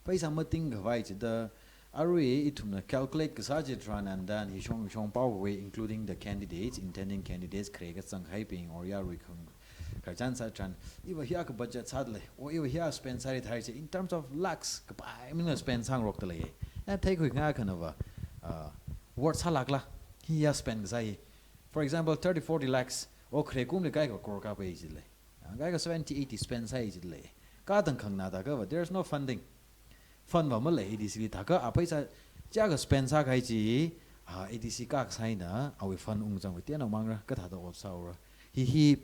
Pheisā matingkhavai chida, arui ithumna calculate kasā chitharan and then hishong hishong paowui, including the candidates, intending candidates, khare kazanghaibing, or yarui khang khararchan sātharan, iva hiya kha budget sāda lei, o iva hiya spend sāra thāi chi, in terms of lakhs, kapai mina spend sāngarokta lei. Eina theikhuingai khanava, uh, worth sālākla, hiya spend kasā hi. For example, thirty, forty lakhs, o khare kumli kaikha crore kapai chi lei. Kaikha seventy, eighty spend sāi chi lei. Katang khanganā thākhava, there's no funding. Fund va malei A D C li thākha, a pheisā chiakha spend sākahai chi, a, A D C kasā eina, awui fund ungzangwui tena mangra, kathāda ot sāura. Hi hi,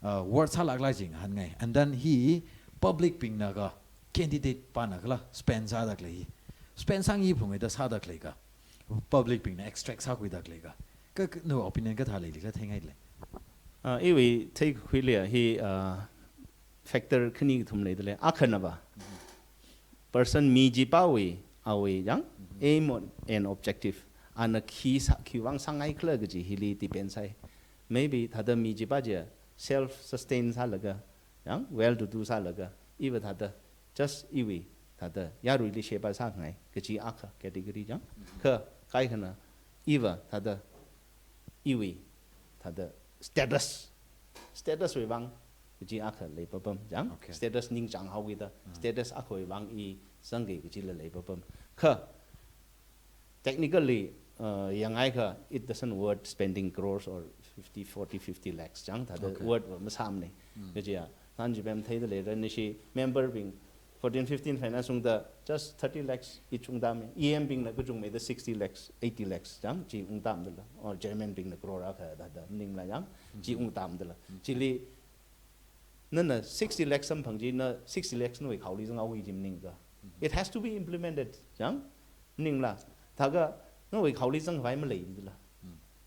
uh, worth sālākla chi ngahānngai. And then hi, Public bingna ka, candidate pana kala spend sāda khalei, spend sāngayi phungda sāda khalei ka, public bingna extract sākhuida khalei ka, ka, ka nawui opinion kathā leili kala theingaili? Ah, iwui theikakhuili hi, ah, factor khani kathum leidalei. Akhana va, person mi chipāwui, awui yang aim and objective, ana khi sā, khiwui vang sāngai khala kaji hili depend sāi. Maybe thāda mi chipā chi self sustain sālaga, yang well to do sālaga, iva thāda just iwui thāda yaruili sheba sāngai kaji akha category yang. Kha kaikhana iva thāda iwui thāda status, status wui vang kaji akha leipapam yang. Okay. Status ningchāng haokida, status akhawui vang i zangki kajila leipapam. Kha technically, uh, yangaikha, it doesn't worth spending crores or fifty, forty, fifty lakhs yang, thāda worth va masāmane. Kajiya, thanji pem theida leira, nashi member bing fourteen, fifteen finance ungda just thirty lakhs each ungtāme. E M bingna kachungmeida sixty lakhs, eighty lakhs yang chi ungtāmdala, or chairman bingna crore akha thāda maningla yang chi ungtāmdala. Chili nana sixty lakhs samphang chi, na sixty lakhs nawui khaoli zanghaoki kaji maningka. It has to be implemented yang, maningla? Thākha nawui khaoli zangkhavai maleidala.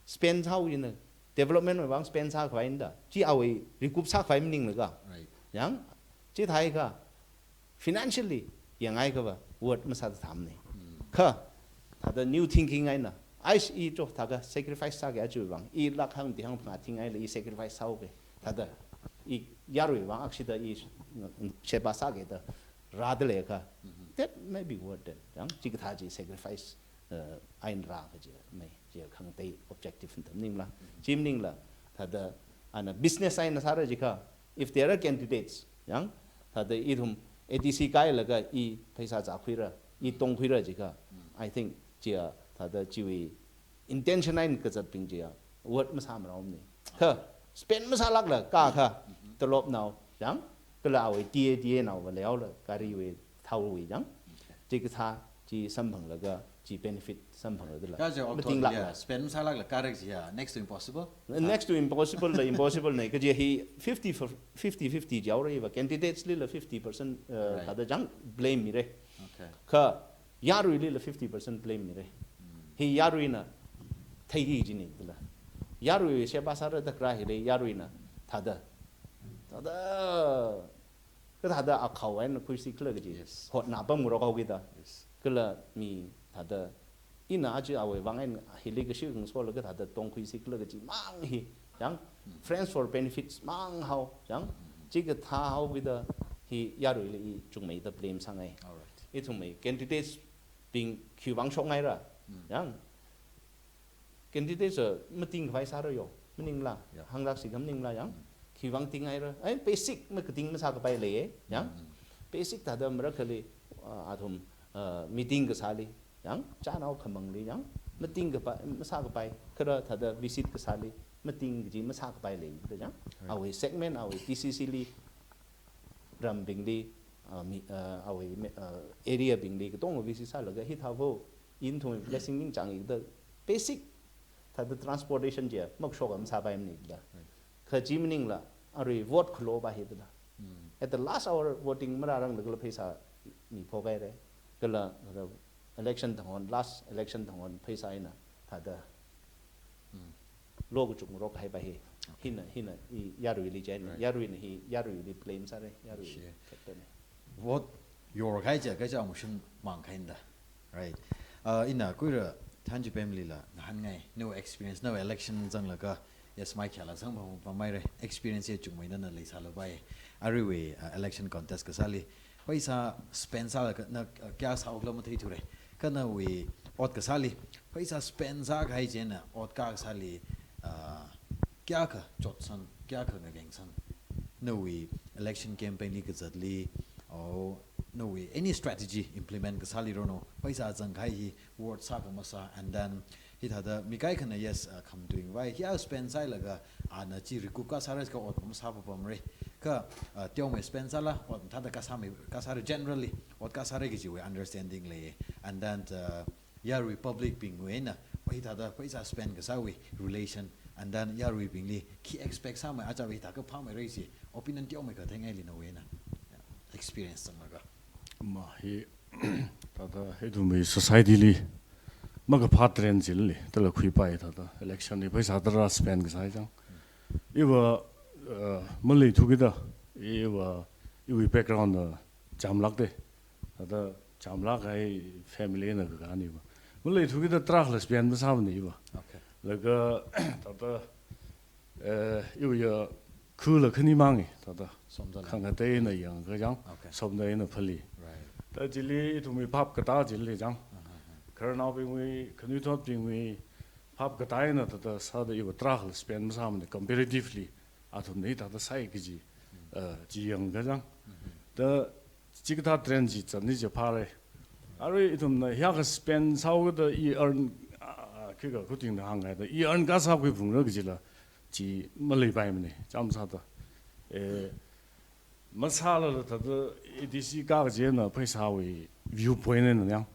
Spend sāhaoki na, development wui vang spend sākhavai nada, chi awui recoup sākhavai maningla ka. Right. Yang chithākha financially yangaikha va worth masāthamane. Kha thāda new thinking eina, ai, i cho thākha sacrifice sāki aja vang, i lakh hangti hangphangā thingaila i sacrifice sāhaoki, thāda i yarui vang akshida i sheba sāki da rāda leikha, that may be worth it. Yang chikathā chi sacrifice, uh, eina rā kaji mai, chi khangatei objective tam maningla. Chi maningla, thāda ana business eina sāra jiakha, if there are candidates, yang thāda ithum A D C kailaga i pheisā zākhuira, i tongkhuira jiakha, I think chiya thāda chiwui intention eina kazatbing chiya worth masāmaraomane. Kha spend masālākla kakha, tolopnao yang, kala awui T A T A nao va leihaola, gariwui, thaowui yang, chikathā chi samphanglaga, chi benefit samphanglaga dala. Kaja okthon matinglākla, ya, spend masālākla karak jiya next to impossible. Next to impossible la impossible ne, kaji hi fifty for, fifty fifty jihaora va, candidates lila fifty percent, uh, thāda yang blame mire. Okay. Kha yaruilila fifty percent blame mire. Hi yaruina theiki kajine dala. Yarui sheba sāra da kharā hili yaruina thāda, thāda, kathāda akhao eina khuisi khala kaji. Yes. Hotnā pamngarok haokida. Yes. Kala mi thāda, ina aja awui vang eina hili kashi khangasola kathāda tongkhuisi khala kaji mang hi, yang, friends for benefits mang hao, yang, chikathā haokida hi yaruili i chungmeida blame sāngai. All right. Ithumwui candidates bing khiwui vang shokngaira, yang, candidates, uh, matingkhavai sāra yo, maningla? Yeah. Hānglaksi kha maningla yang? Khiwui vang tingngaira? Ai, basic makating masākapai leiya, yang? Basic thāda marakhali, uh, athum, uh, meeting kasāli, yang? Chānao khamangli, yang? Matingkapai, masākapai, kharā thāda visit kasāli, mating kaji masākapai lei, yang? Right. Awui segment, awui T C C li, rambingli, uh, mi, uh, awui me, uh, area bingli katonga visit sālaga hithāva, ithum blessing ningchāngki da basic thāda transportation chiya makashok masāpaimanei da. Right. Kha chi maningla, arui vote khalo pa hi dala. At the last hour voting marāranglagala pheisā miphok haira. Kala, kala election thang on, last election thang on pheisā eina thāda lo kachukngarok kahai pa hi. Okay. Hina, hina i yaruili chieina. Right. Yaruina hi, yaruili blame sāra, yarui factor ne. Vote yorkahai chiakha chi amushun mangkahai nada. Right. Uh, ina khuira Thanjipemlila ngahānngai, nawui experience, nawui election zanglaga, yes, mai kayāla zangpam, pamhaira, experience hi chungmei nana leisālapai. Aruiwui, uh, election contest kasāli, pheisā spend sālaga na, uh, kayā sāhaokhala matheithura. Kha nawui ot kasāli, pheisā spend sākahai chieina ot kasāli, uh, kayākha chotsang, kayākha ngakengsang? Nawui election campaign li kazatli, or nawui any strategy implement kasāli ronu, pheisā zangkahai hi worth sā kha masā, and then hithāda mi kaikhana, yes, uh, khamatuingvai, hiya spend sāhailaga, ana chi recoup kasāra kha ot masāpapamra. Kha, uh, teomei spend sāla, ot thāda kasāmei, kasāra generally, ot kasāra kajiwui understanding lei. And then, uh, yarui public bingwui eina, hithāda pheisā spend kasāwui relation, and then yaruibingli khi expect sāmei, aja hithākha phāmeira chi, opinion teomei kha theingaili nawui eina. Yeah. experience zanglaga. Ma hi, thāda ithumwui society li makaphā trend chili, thāla khuipai thāda election li pheisā tarā spend kasā chang. Iva, uh, maleithu kida, iva, iwui background na jamlak de. Thāda jamlak ai family na kakani va. Maleithu kida tarākhala spend masāmana iva. Okay. Laga, thāda, eh, iwui ya khula khani mangi, thāda. Somda la. Khangatei na yangkachang. Okay. Somda na phali. Right. Thāda chili ithumwui phap katā chili chang. Uh-huh. Khararnaobingwui, khanuithotbingwui, phap katā na thāda sāda iva tarākhala spend masāmana comparatively. Athumna hi thāda sai kaji, uh, chi yangkachang. Mm-hmm. Thāda chikathā trend chi zatni chi phāra. Arui ithumna hiyākha spend sāhaoda i earn, ah, khikha khuting da hāngngaida, i earn kasā khuiphungra kajila, chi maleipaimana, chāmsāda. Eh, masālala thāda A D C ka kajina pheisāwui viewpoint na yang.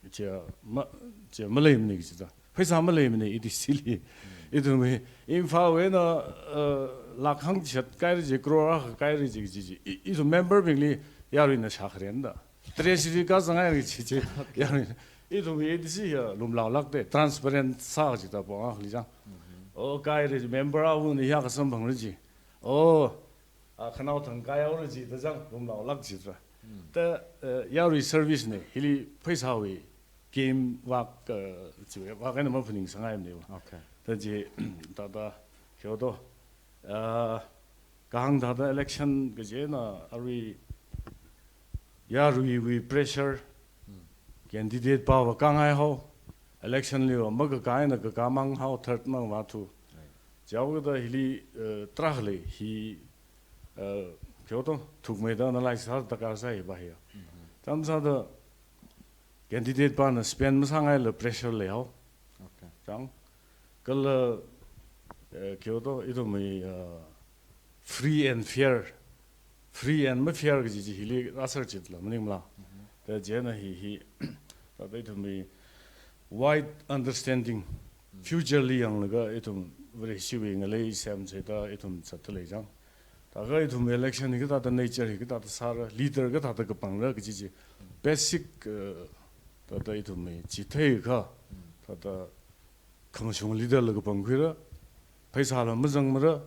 Chi ma, chi maleimana kajida. Pheisā maleimana A D C li. Ithumwui, Imphal wui eina, uh, lakh hangchishat kaira chi, crore akha kaira chi, chi, chi. I, ithum member bingli yaruina shākharenda. Treasury kazangai chi, chi. Okay. Yaruina. Ithumwui A D C ya lumlaolak de, transparent sā chida pong akhali chang. Mm-hmm. Oh, kaira chi, member awui eina hiyākha samphangra chi. Oh, ah, khanao thang kaihaora chida chang, lumlaolak chida. Mm. Thāda, eh, yarui service na, hili pheisāwui game vak, eh, chiwui vak eina maphaningsangaimana va. Okay. Thāda chi, thāda, kyo to, ah, kahāng thāda election kajina arui yaruiwui pressure, Mm. Candidate pava kangai hao, election liva makakā eina kakā mang hao, third mang vāthu. Right. Chihaoda hili, eh, tarākha lei hi, eh, kyo to, thukmeida analyze sāda kasā hi va hiya. Mm-hmm. Chāmsāda candidate pana spend masāngaila pressure leihao. Okay. Chang, kala, eh, kyo to, ithumwui, eh, free and fair, free and ma fair kaji chi hili rāser chitla, maningla. Mm-hmm. Thāda china hi, hi, thāda ithumwui wide understanding, Mm. future li yanglaga ithum Vareshiwui ngalei semseda ithum zatda lei chang. Thākha ithum election hi kathāda nature hi kathāda sāra, leader kathāda kapangra kaji chi basic, eh, thāda ithumwui chi theikha, Mm. thāda khamashung leader la kapangkhuira, pheisāla mazangmara,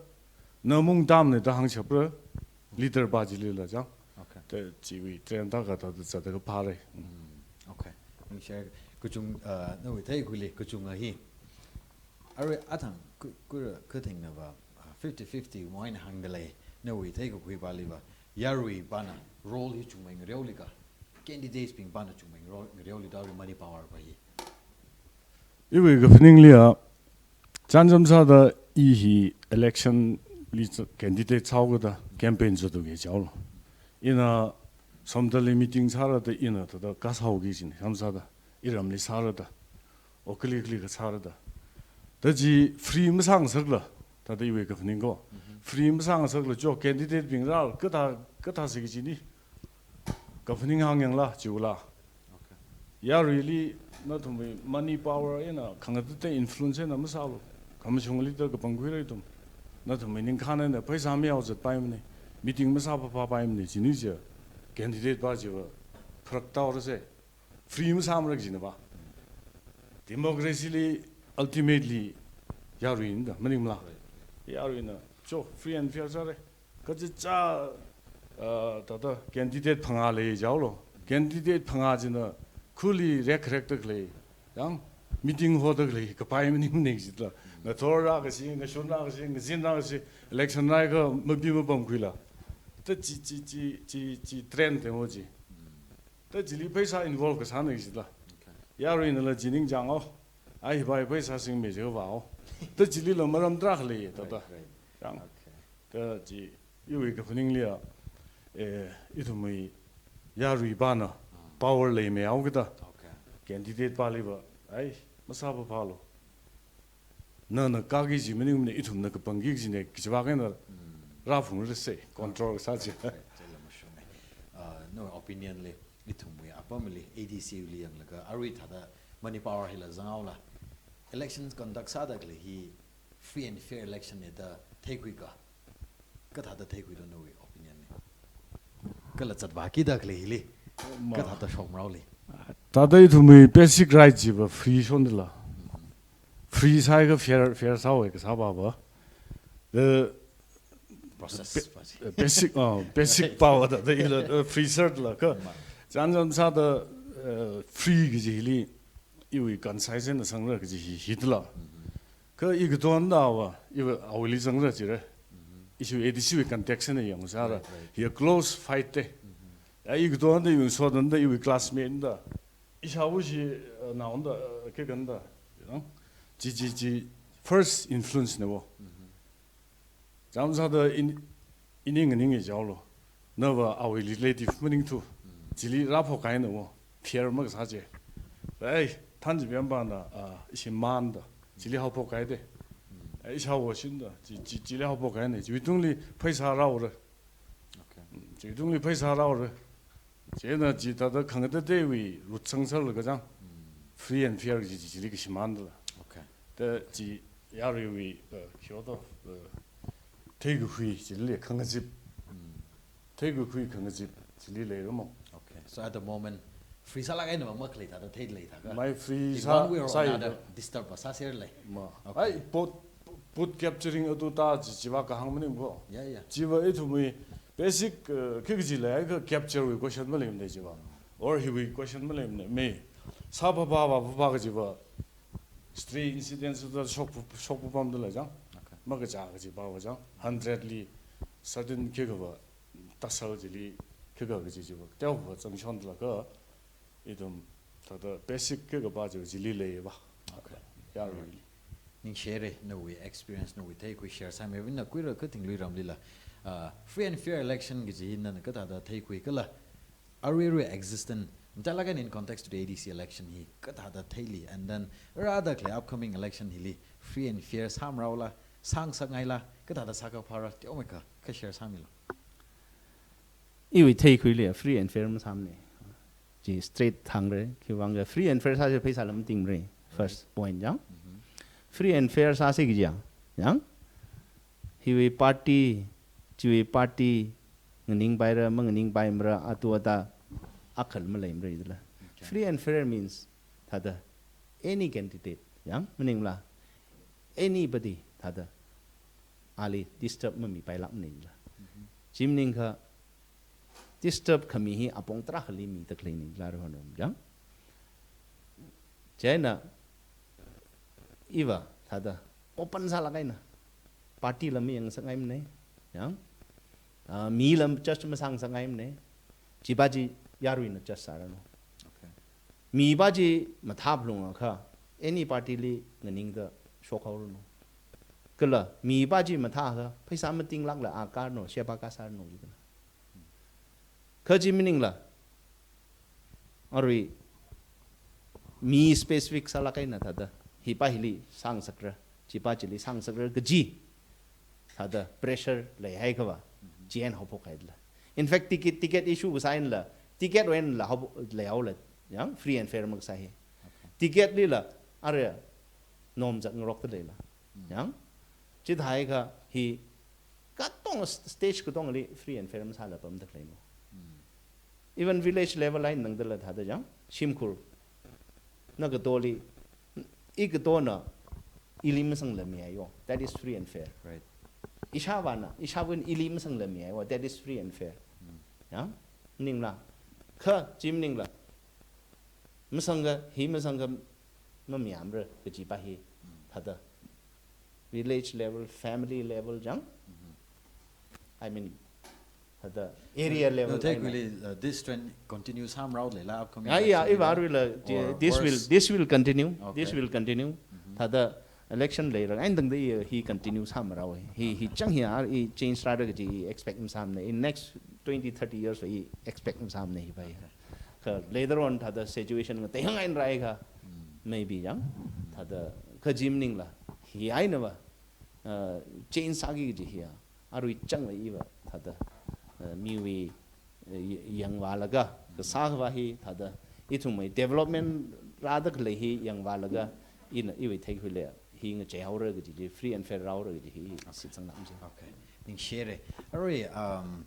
na mung tamna da hāngshapra, leader pa chilila chang. Okay. Thāda chiwui trend thākha thāda zatda kaphāra. Mm. Mm, okay. Ningshi, kachung, uh, nawui theikhuili, kachunga hi. Arui athang ku, kura, kathingna va, uh, fifty fifty wui eina hāngda lei, nawui theikakhui pali va, yarui pana role hi chungmei ngareoli ka, candidates bing pana chungmei ngareo, ngareoli da arui Mani Power va hi. Iwui kaphaningli a, chānjam sāda i hi election li ch-, candidate sāhaokida campaign zatda kajilo. Ina Somdalli meeting sāra da ina thāda kasāhaoki kajina, chānjam sāda, iramli sāra da, o kali kali kasāra da. Thāda chi free masāngasakla, thāda iwui kaphaning ko. Mhm. Free masāngasakla cho candidate bing rāla, kathā, kathā sāki kajina. Kaphaning hāngyangla, chiwuila. Okay. Yaruili nathumwui Mani Power eina khangatei influence eina masālu. Khamashung leader kapangkhuira ithum. Nathumwui ningkhān eina pheisā mayao zatpaimana. Meeting masāphaphāpaimana. Chini chi candidate pa chiva pharak taora se. Free masāmara kajina va. Democracy li ultimately yaruina da, maningla. Right. Yaruina, cho, free and fair sāra. Kachicha, uh, thāda candidate phangā lei jihaolo. Candidate phangā china khuli rek rek tak lei. Yang meeting hall tak lei, kapai maningmana jitla. Ngathor rākashi, ngashun rākashi, ngazin rākashi, election rāakha mabi mapamkhuila. Thāda chi, chi, chi, chi, chi trend te mo chi. Thāda chili pheisā involve kasāna jitla. Okay. Yaruinala chi ningchānghao. Ai hiva pheisā singmi jiva o. Thāda chilila maram tarākha lei, thāda. Right, right. Yang. Okay. Thāda chi, iwui kaphaningli a, eh, ithumwui yarui pana, Ah. power leimeihaokida. Okay. Candidate pali va, ai, masāphaphālu. Nana kāki kaji maningmana, ithumna kapangki kajina, kajiva kahaina Mm. rāphungra se, control kasā chi. Right, chila mashunga. Uh, nawui opinion li, ithumwui apamli, A D C li yanglaga, arui thāda Mani Power hila zanghaola. Elections conduct sāda khalei hi free and fair election na da theikhui ka. Kathāda theikhuilo nawui opinion li? kala zatvākida khalei hili, ma, kathāda shokmaraoli? Thāda ithumwui basic right chiva free shondala. Free sāhaiakha fair, fair sāhaowa kasā pava. The process, ba chi, uh, basic, uh, basic pava thāda ila, uh, free sālala kha. Ma. Chānjam sāda, uh, free kaji hili iwui concise na sangra kaji hi, hithāla. Kha i katonda va, iva awuili zangra jira. Issue A D C wui context na yangsāra. Right, right. Hi a close fight te. Ya i katonda yung sodanda iwui classmate da. Ishāwo chi, uh, naonda, uh, kekanda, you know. Chi, chi, chi first influence ne wo. Chānjam sāda in, ining ning e jaolo. Nava awui relative maningthu. Chili rāphok kahaina wo. Fair makasā je. Ai, thanji bemba na, ah, ishi manda. Chili haophok kahai de. Ai, ishāwo shinda. Chi, chi, chili haophok kahaina. Chiwuitungli pheisā rāhaora. Okay. Mm, chiwuitungli pheisā rāhaora. Chieina chithāda khangateiteiwui rut sangsālaga chang. Free and fair chi, chi, chili kashimāndala. Okay. Ta chi yaruiwui, uh, kyoto, uh, theikakhui chili khangazip. Theikakhui khangazip chili leiramo. Okay. So at the moment, free sālāk eina makhalei thāda theilei thākha. Mai free in sā, one way or sā another, ida, disturb sāserlei. Ma. Okay. Ai, boot, boot capturing atu ta chi, chiva kahāng maning ko. Yeah, yeah. Chiva ithumwui basic, uh, khi kajila, kha capture wui question maleimane chiva. Or hiwui question maleimane. Me. Sā papa va papa kajiva. Stray incidents da shok, shok pamdala chang. Okay. Makachā kajiva va chang. Hundred li certain khi kava tasal chili khi kava kaji chiva. Teokha zangshondala kha. Ithum thāda basic khi kava chi, chili leiva. Okay. Yarui. Ningshire, nawui experience, nawui theikhui share sāmi, vin na kuira kating lui ramlila. Ah, free and fair election kaji hi nana kathāda theikhui kala. Arui arui existent. Mtalāk eina in context to the A D C election hi kathāda theili. And then rāda khalei upcoming election hili free and fair sāmaraola, sāngasakngaila, kathāda sākaphāra, teomeikha, kha share sāmilo. Iwui theikhuili free and fair masāmane. Chi straight thangre, khiwuivang kha free and fair sāsi pheisāla matingmare. First point chang. Free and fair sāsi kaji chang. Chang? Hiwui party, chiwui party, nganingpaira, manganingpaimara, atu ata, akhal maleimara dala. Okay. Free and fair means, thāda, any candidate, chang, maningla, anybody, thāda, ali disturb mamipailākmane dala. Chi maningkha, disturb khami hi apong tarākhali mida khaleine dala ro hon rom chang. Chieina iva thāda open sālāk eina party la mayangsakngaimane, chang. Ah, mila judge masāngasakngaimane. Chiva chi yaruina judge sāranu. Okay. Miva chi mathāphalungakha, any party li nganingda shokhaoranu. Kala, miva chi mathākha, pheisā matinglākla a karanu, sheba kasāranu, jikana. Kha chi maningla, arui, mi specific sālāk eina thāda, hiva hili sāngasakra, chiva chili sāngasakra kaji, thāda pressure leihaiakhava, chieina haophok kahaidala. In fact, ticket, ticket issue kasā einala, ticket wui einala haophok leihaola, chang, free and fair makasā hi. Okay. Ticket lila, arui, nom zat ngarokta leila. Chang, chithāhaikha hi, katonga st-, stage katongli free and fair masāla pamda khaleino. Even village level eina nangdala thāda chang, shimkhur. Na katoli, i katona, ili masangla mihaiwo. That is free and fair. Right. Ishāvāna, ishāvāna ili masangla mihaiwo. That is free and fair. Chang, maningla. Kha, chi maningla. Masangkha, hi masangkha, mamiyamra, kajiva hi, thāda. Village level, family level chang. I mean, thāda area level. No, no, theikhuili, uh, this trend continue sāmaraoleila upcoming election. Yeah, yeah, iva aruila, thi-, or this will, worse? This will continue. Okay. This will continue. Thāda election leira, and then the, uh, hi continue sāmaraowa. Hi, hi chang hi, ah, hi change rāra kaji hi expect masāmane. In next twenty, thirty years, hi expect masāmane hiva. Okay. Kha later on thāda situation ngatei hāngngai rāhaiakha, maybe chang, thāda kha chi maningla, hi einava, uh, change sāki kaji hi a, arui changva iva, thāda, uh, miwui, uh, y-, yangvālaga, kasāva hi, thāda, ithumwui development rāda khalei hi yangvālaga, ina iwui theikhuili, hi ngacheihaora kaji chi, free and fair rāhaora kaji hi, shitsangna mase. Okay. Ningshire. Arui, um,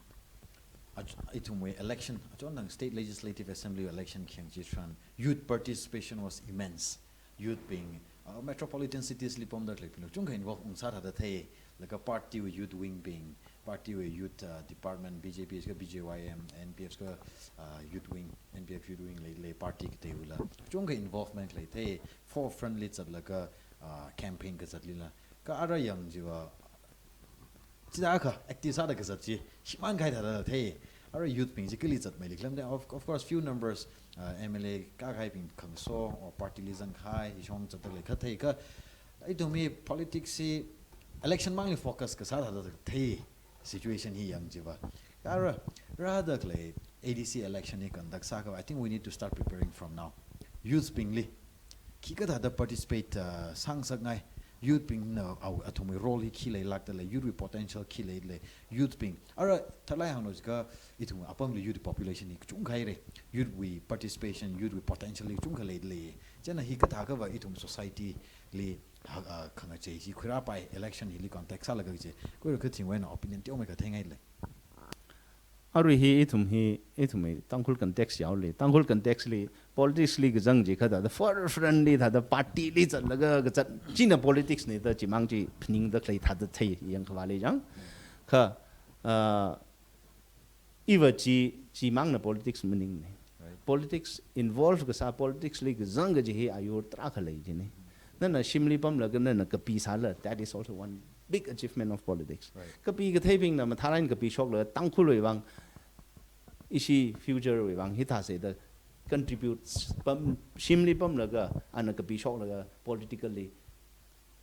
Ach-, ithumwui election, achonthang State Legislative Assembly election khayang chitharan, youth participation was immense. Youth bing, uh, metropolitan cities li pamda khaleibing, chungkha involve ungsā thāda thei, laga party wui youth wing bing, party wui youth, uh, department, B J P ka B J Y M, N P F ka, uh, youth wing, N P F youth wing lei, lei party kateila. Chungkha involvement lei thei, forefront li zatlaga, uh, campaign kazat lila. Kha ara yang chiva, chida kha active sāda kazat chi, shimān kahai thāda thei. Ara youth bing chi kali zatmeili khalam de, of, of course, few numbers, uh, M L A kakahaibing khangaso, or party li zangkahai, ishong zatda lei kha thei kha. Ithumwui politics hi election mangli focus kasā thāda thei situation hi yang chiva. Kha ara, rāda khalei A D C election hi conduct sākha, I think we need to start preparing from now. Youth bingli, khikha thāda participate, uh, sāngasakngai, youth bingna, uh, athumwui role hi khi leilākda lei, youth wui potential khi lei lei, youth bing. Ara, thalai hānglu jiakha, ithum apamli youth population hi kachungkha haira, youth wui participation, youth wui potential hi kachungkha lei lei. Chieina hikathā khava ithum society li, ha, uh, khangachei chi khuirāpai, election hili context sālaga chi, khuira khathingwui eina opinion teomeikha theingai lei. Arui hi ithum hi, ithum hi Tangkhul context yaoli, Tangkhul context li, politics li kazang jiakha thāda, forefront li thāda, party li zatlaga kazat, china politics na da chimang chi phaningda khalei thāda thei yang khavāli jang. Kha, ah, iva chi, chimangna politics maningne. Right. Politics involve kasā, politics li kazang kaji hi ayur tarākha lei jine. Nana shimli pamlaga nana kapi sāla, that is also one big achievement of politics. Right. Kapi katheibingna mathālāk eina kapi shoklaga Tangkhulwui vang, ishi future wui vang hithāsa da contribute pam, shimli pamlaga, ana kapi shoklaga politically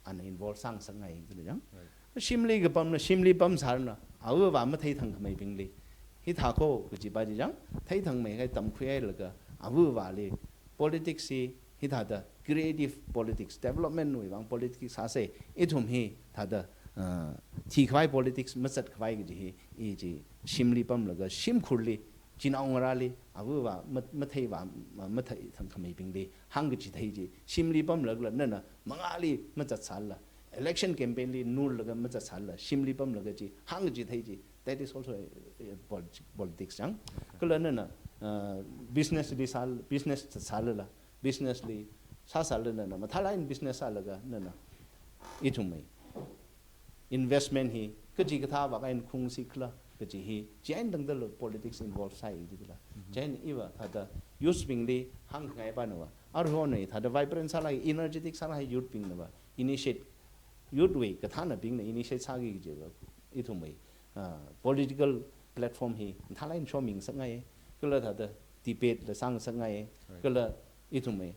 ana involve sāngasakngai jila jang. Right. Shimli kapamna, shimli pamsārna, avāva matheithangkhameibingli, hithā kho kajipa chi jang, theithangmeikha tamkhuihailaga, avāvali, politics hi, hithāda creative politics, development wui vang politics sāsa, ithum hithāda, uh, thikhavai politics mazatkhavai kaji hi, i chi shimli pamlaga, shimkhurli, chinaongarāli, avāva, ma-, matheiva, ma-, matheithangkhameibingli, hāngkachithei chi, shimli pamlaga nana, mangāli mazatsāla, election campaign li nurlaga mazatsāla, shimli pamlaga chi, hāngkachithei chi, that is also a, a polit-, politics jang. Okay. Kala nana, uh, business li sā, business sālala, business li sāsāla nana, mathālāk eina business sālaga nana, ithumwui investment hi, kachikathā vākhain khungsi khala, kaji hi, chieina tangdala politics involve sāi jila. Mhm. Chieina iva thāda, youth bingli hāngngaipa nava, arui hon thāda vibrant sālāk, energetic sālāk youth bing nava, initiate, youth wui kathānabingna initiate sāki kajiva, ithumwui, ah, political platform hi, mathālāk eina shomingasakngai, kala thāda debate la sāngasakngai, right, kala ithumwui,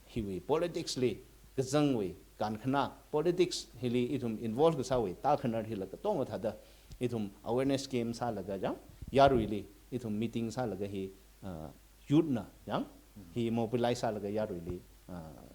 hiwui politics li, kazangwui, kankhanā, politics hili ithum involve kasāwui, tākhanar hila katonga thāda, ithum awareness camp sālaga jang, yaruili, ithum meeting sālaga hi, uh, youth na jang, hi mobilize sālaga yaruili, uh,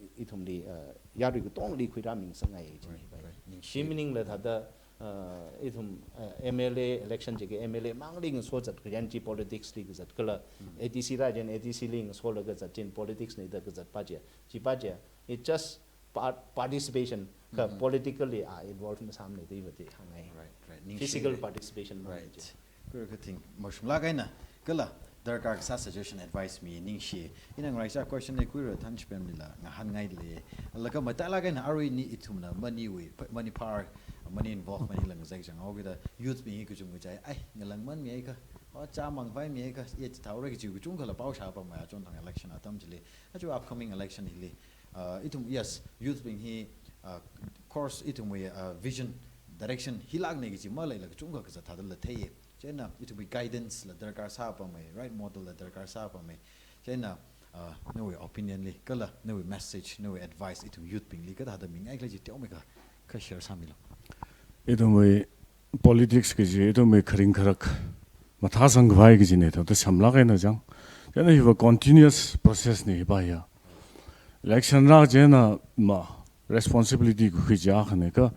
i-, ithumli, uh, yarui katongli khuirāmingasakngai jine. Right, bai. Right. Ningshi. Shi maningla thāda, uh, ithum, uh, M L A election jiakha M L A mangli ngaso zat kayan chi politics li kazat kala, mm, A D C rā jiakha A D C li ngasolaga zat chi politics na da kazatpa chi. Chipa chi, it just part-, participation, kha, mm-hmm, politically, ah, involve masāmane da iva da hāngngai. Right, right. Ningshi. Physical participation mangli chi. Right. Khuira khathing mashunglāk eina, kala darkar kasā suggestion, advice mi, ningshi. Ina ngaraichā question hi khuira Thanchipemlila ngahānngai lei. Laga matailāk eina arui ni ithumna maniwui, pa-, mani par, mani involvement hila ngazek jang haokida youth bing hi kachungkha chai, ai, ngalāngmanmihaikha, o, chāmangpaimihaikha, ye chithaora kaji kachungkhala pao shāpamai achonthang election atam chili. Aja upcoming election hili, uh, ithum, yes, youth bing hi, uh, course ithumwui, uh, vision, direction hilākne kaji maleila kachungkha kazat thādala theiya. Chieina ithumwui guidance la darkar sāpamai, right model la darkar sāpamai. Chieina, uh, nawui opinion li, kala nawui message, nawui advice ithum youth bingli kathāda mingaikhala chi teomeikha, kha share sāmilu. Ithumwui politics kaji, ithumwui kharing kharak mathāsangkhavai kajine, thāda samlāk eina jang. Chieina hiva continuous process ne hipa ya. Election rā chieina ma responsibility kukhui jiakhane kha,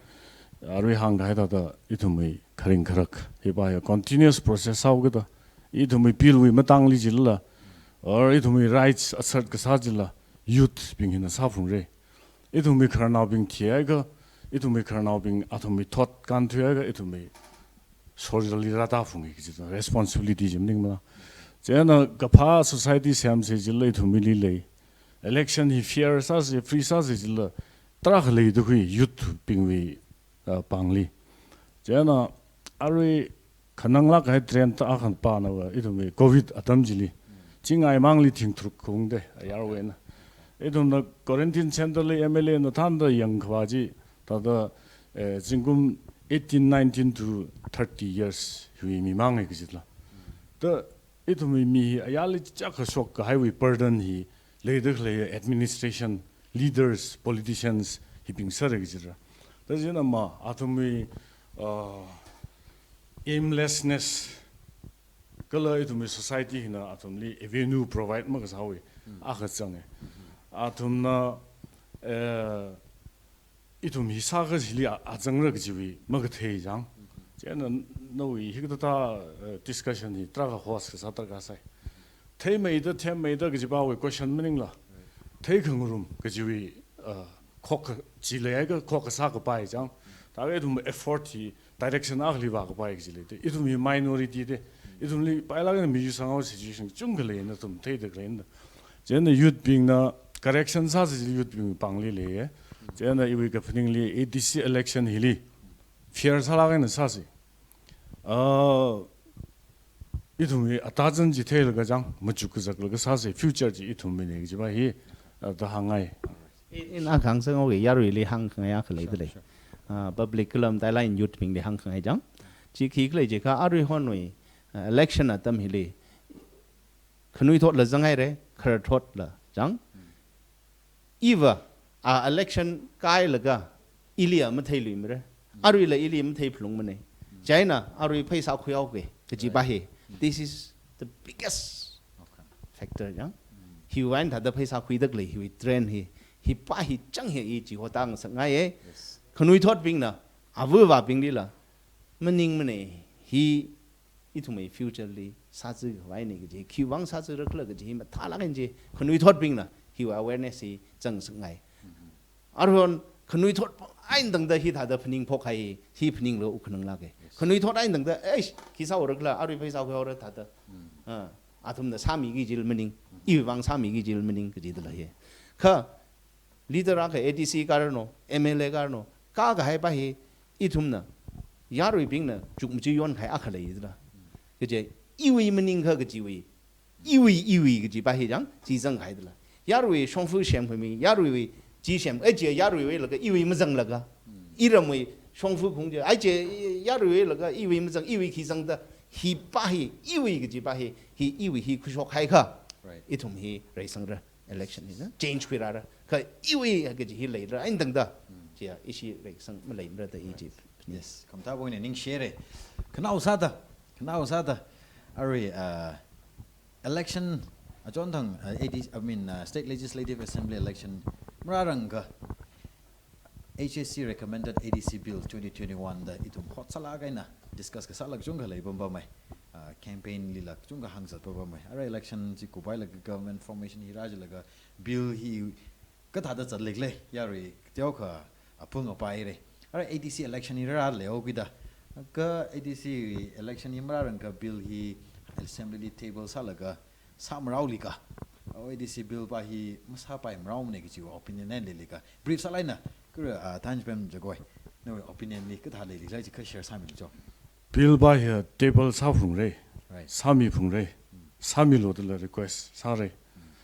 arui hāngkahai thāda ithumwui kharing kharak hipa ya continuous process haokida, ithumwui bill wui matangli jilala, or ithumwui rights assert kasā jilala, youth bing hina sāphungra. Ithumwui khararnaobing thihaiakha, ithumwui khararnaobing athumwui thot kānthuihaiakha, ithumwui Sorjali rātāphungi kaji responsibility chi maningmala. Chieina kaphā society semse jilala ithumwuili lei. Election hi fair sāse, free sāse jilala tarākha leida khui youth bingwui, uh, pāngli. Chieina arui khananglāk kahai trend ta akhan pānava ithumwui covid atam chili. Chingai mangli thing tharuk khaungda ayarwui eina. Ithumna quarantine center li M L A na thānda yangkhavā chi, thāda, eh, zingkum eighteen, nineteen to thirty years hiwui mi mangai kajila. Ta ithumwui mi hi ayarli chak kashok kahaiwui burden hi leida khalei administration, leaders, politicians hibing sāra kajira. Ta chieina ma athumwui, uh, aimlessness kala ithumwui society hina athumli avenue provide makasāwui akha zanga. Athumna, eh, ithum hi sākha hili a-, azangra kajiwui makathei chang. Chieina nawui hikathā, eh, discussion hi tarākha host kasā tarākha sai. Theimeida, theimeida kaji pāwui question maningla. Theikhangarum kajiwui, eh, khokha, chi leiakha khokha sākapai chang. Thākha ithum effort hi direction akhali vākapai kaji lei te. Ithum hi minority te. Ithumli pailāk eina mi yu sangao situation chungkha leina ithum theida khaleina. Chieina youth bingna correction sāse youth bing pāngli leiya. Chieina iwui kaphaningli A D C election hili fair sālāk eina sāse. Ah, ithumwui atazan chi theilaga chang, machuk kazaklaga sāse, future chi ithumwuina kaji pā hi, ah, da hāngngai. In, in akha hāngsangaoki yaruili hāngkhangai akha leida lei. Sure, sure. Ah, public kala matailāk eina youth bingli hāngkhangai chang. Chi khikhala jiakha aruihonwui, ah, election atam hili khanuithotla zanghaira, khararthotla chang. Iva, ah, election kailaga, ili a matheiluimara. Aruila ili matheiphalungmana. Chieina, arui pheisā khuihaoki, kaji pā hi. This is the biggest Okay. factor, chang. Hiwui eina thāda pheisā khuida khalei, hiwui trend hi. Hi pā hi chang hi i chi hotang sakngaiya. Yes. Khanuithotbingna, avāva̱binglila maningmana. Hi ithumwui future li sāzikhavai ni kaji, khiwuivang sāzikhala kaji hi mathālāk eina chi, khanuithotbingna hiwui awareness hi zangsakngai. Aruihon khanuithot eina tangda hithāda phaningphok kahai, hi phaninglo ukhananglāka. Yes. Khanuithot eina tangda, "Eish, khi sāhaorakhala, arui pheisā khuihaora," thāda. Ah, athumna sāmiki jila maning, iwuivang sāmiki jila maning, kajidala hi. Kha, leader akha A D C karano, M L A karano, kakahai pā hi ithumna, yaruibingna chukmaja yonkahai akha leidala. Kaje, iwui maningkha kajiwui, iwui, iwui kaji pā hi chang, chi zanghaidala. Yaruiwui shongfa semkhami, yaruiwui chi sem, ai chi yaruiwuilaga, iwui mazanglaga. Iramwui shongfa khaung chi, ai chi yaruiwuilaga, iwui mazang, iwui khi zangda, hi pā hi, iwui kaji pā hi, hi iwui hi khuishokhaikha, Right. ithum hi reisangra. Election hina change khuirāra. Kha iwui kaji hi leira, eina tangda. Chiya ishi reisang maleimara da i chi. Yes, khamathā poina ningshire. Khanao sāda, khanao sāda. Arui, uh, election, achonthang, uh, A D C, I mean, uh, State Legislative Assembly election marārangkha H A C recommended A D C Bill twenty twenty-one da ithum hot sālāk eina discuss kasālāk chungkha leipam pamai. Ah, campaign lila chungkha hāngzat pam pamai. Arui election chi kuphailaga government formation hi rājilaga bill hi kathāda zatlikhala, yarui teokha aphung apaira. Arui A D C election hi rāra leihaokida. Kha A D C election hi marārangkha bill hi assembly li table sālaga sāmaraolika. A D C bill pā hi masāpaimaraomana kajiwui opinion eina leilika. Brief sālāk eina, kura, ah, Thanchipem Jagoi, nawui opinion li kathā leilikhala chi kha share sāmilu cho. Bill pā hi table sāphungra. Right. Sāmiphungra. Sāmilu dala request sāra.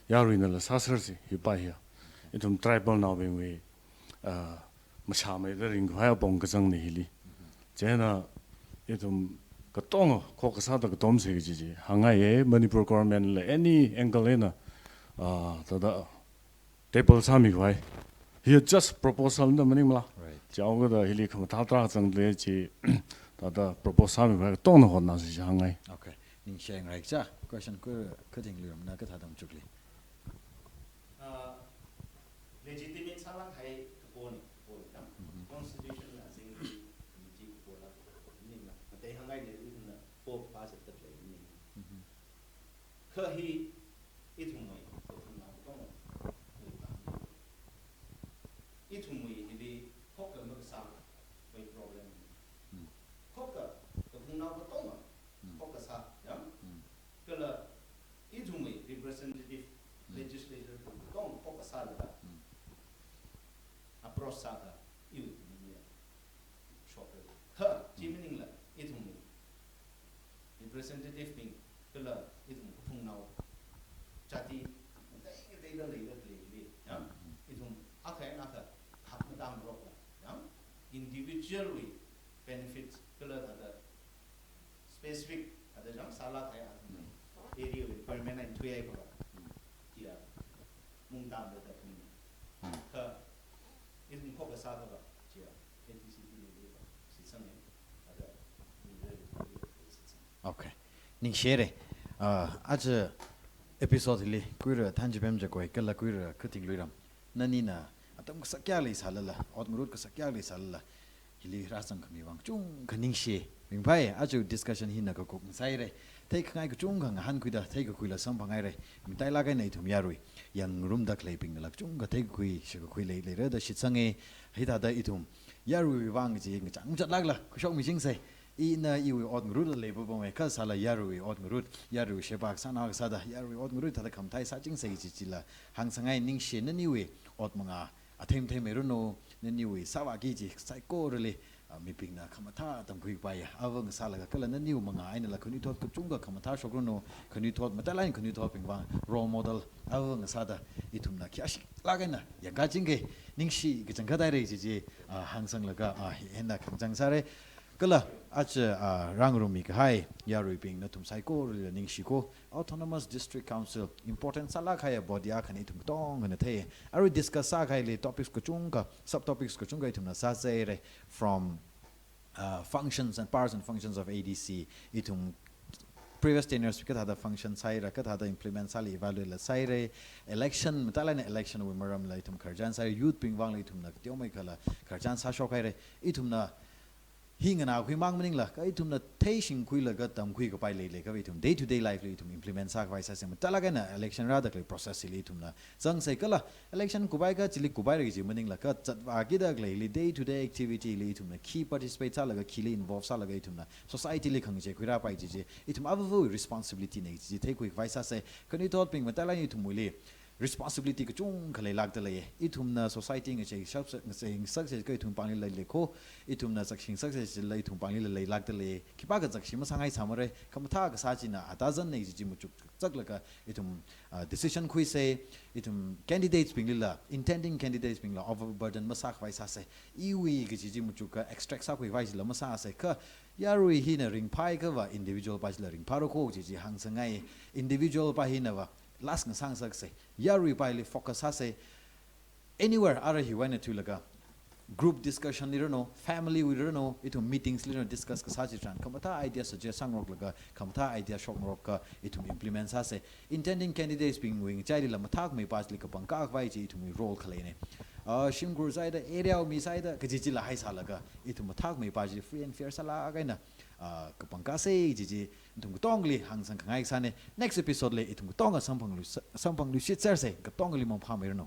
Yaruinala sāsersi hi pā hi. Ithum tribal naobingwui, ah, mashāmeida ringkhavai apong kazangna hili. Chieina ithum katonga khokha sāda katomsa kaji chi hāngngaiya, Manipur government la any angle eina, ah, thāda table sāmikhavai. Hi just proposal na maningmala. Right. Chihaokida hili khamathā tarākha zangda lei chi, thāda propose sāmikhavai katongna hotnāsa chi hāngngai. Okay. Ningshāngngai cha, question kha, khathing luiram na kathā dam chukli. Ah, legitimate sālākkahai kapo ni, kapo ni dang. Mhm. Constitution la zingki, committee kapo la, ningla. Matei hāngngai ni ithumna, po pa sa tat lei ni. Mhm. Kha hi, ithumwui, kaphungnao katonga, ithumwui hili, khokha makasā, wui problem. Mm. Khokha, kaphungnao sākha iwui phaningli shokra. Kha, chi maningla, ithum representative bing, kala ithum kaphungnao, jati, ngatei ngateida leida khalei hili, ya, ithum akha eina akha hak matāngarokla, ya, individual wui benefits, kala thāda specific, thāda jang sālāk kahai athum area wui requirement eina thuihai kha, ya, mungtamda da kami. Kha, ithum khokha sākha, chiya, A D C T li leiva, shitsanga, thāda, mi re, re, re, shitsanga. Okay. Ningshire. Ah, aja episode hili, kuira Thanjipem Jagoi, kala kuira Kating Luiram. Nanina, atam kasak kayākha leisālala, ot ngarut kasak kayākha leisālala, hili rāzang khami vang kachungkha ningshi. Ringphai, aja discussion hina kakup ngasaire. Theikhangai kachungkha ngahānkhuida, theikakhuila samphangaire. Matailāk eina ithum yarui yangngarumda khaleibingnala kachungkha theikakhui, shakakhui lei, leira da shitsanga. Hithāda ithum yarui vang chi ngachang chatlākla, khuishokmichingsa. Ina iwui ot ngarutla leipapamei, kha sāla yaruiwui ot ngarut, yaruiwui sheba kasāna kasāda, yaruiwui ot ngarut thāda khamathā sāchingsa chi chila hāngsangngai. Ningshi, naniwui ot mangā athemthei meiranu, naniwui sāvāki chi saikorali, ah, mibingna khamathā tamkhuipaiya. Ava ngasālaga kala naniwui mangā einala khanuithot kachungkha khamathā shokranu, khanuithot, matailāk eina khanuithotbing vang role model ava ngasāda ithumna khayāshiklāk eina yangkachingke. Ningshi kachangkhat haire chi chi, ah, hāngsanglaga, ah, hi eina khangachang sāre. Kala, aja, ah, rāngarummi kahai yaruibing nathum saikorali ningshiko. Autonomous District Council, important sālāk kahai body akhana ithum katongana thei. Arui discuss sākahaili topics kachungkha, subtopics kachungkha ithumna sāsāre, from, uh, functions and parts and functions of A D C, ithum previous tenures kathāda function sāhaira, kathāda implement sāli evaluate la sāhaira, election, matailāk eina election wui maramla ithum khararchan sāhaira, youth bing vangla ithumna kateomeikhala khararchan sāshokhaira, ithumna hi nganākhui mang maningla, kha ithumna theishingkhuilaga tamkhui kapai leilei, kha ithum day to day life li ithum implement sākhavai sāsa. Matailāk eina election rāda khalei process li ithumna zangsa kala, election kuphaikha chili kuphaira kaji maningla, kha zatvākida khaleili day to day activity li ithumna khi participate sālaga, khili involve sālaga ithumna society li khangachei khuirāpai chi chi ithum avāva responsibility na chi chi theikhuikhavai sāsa. Khanuithotbing matailāk eina ithumwuili responsibility kachungkha leilākda lei. Ithumna society ngachei shap-, ngachei ngasaksa kha ithum pāngli leilei kho, ithumna zakshi ngasaksa chila ithum pānglila leilākda lei. Khipākha zakshi masāngaisāmara, khamathā kasā china atazan na chi chi machukzaklaga ithum, ah, decision khuisa, ithum candidates binglila, intending candidates bingla overburden masākhavai sāsa. Iwui kaji chi machukka extract sākhuikhavai chila masāsa. Kha yarui hina ringphaiakhava individual pa chila ringphāra kho chi chi hāngsangngai. Individual pa hinava last ngasāngasaksa. Yaruipaili focus sāsa. Anywhere, ara hiwui eina thuilaga group discussion li ranu, family wui ranu, ithum meetings li ranu discuss kasā chitharan khamathā idea suggest sāngaroklaga, khamathā idea shokngarokka ithum implement sāsa. Intending candidates bingwui ngachailila mathākhamei pa chili kapangkā khavai chi ithumwui role khaleina. Ah, shimkhur sāhaida, area wui mi sāhaida, kaji chila haisālaga ithum mathākhamei pa chi free and fair sālāk eina, ah, kapangkāsa chi chi ithum katongali hāngsangkhangai kasāna. Next episode li ithum katonga samphanglu-, samphangluishitsersa, katongali mangphāmeiranu.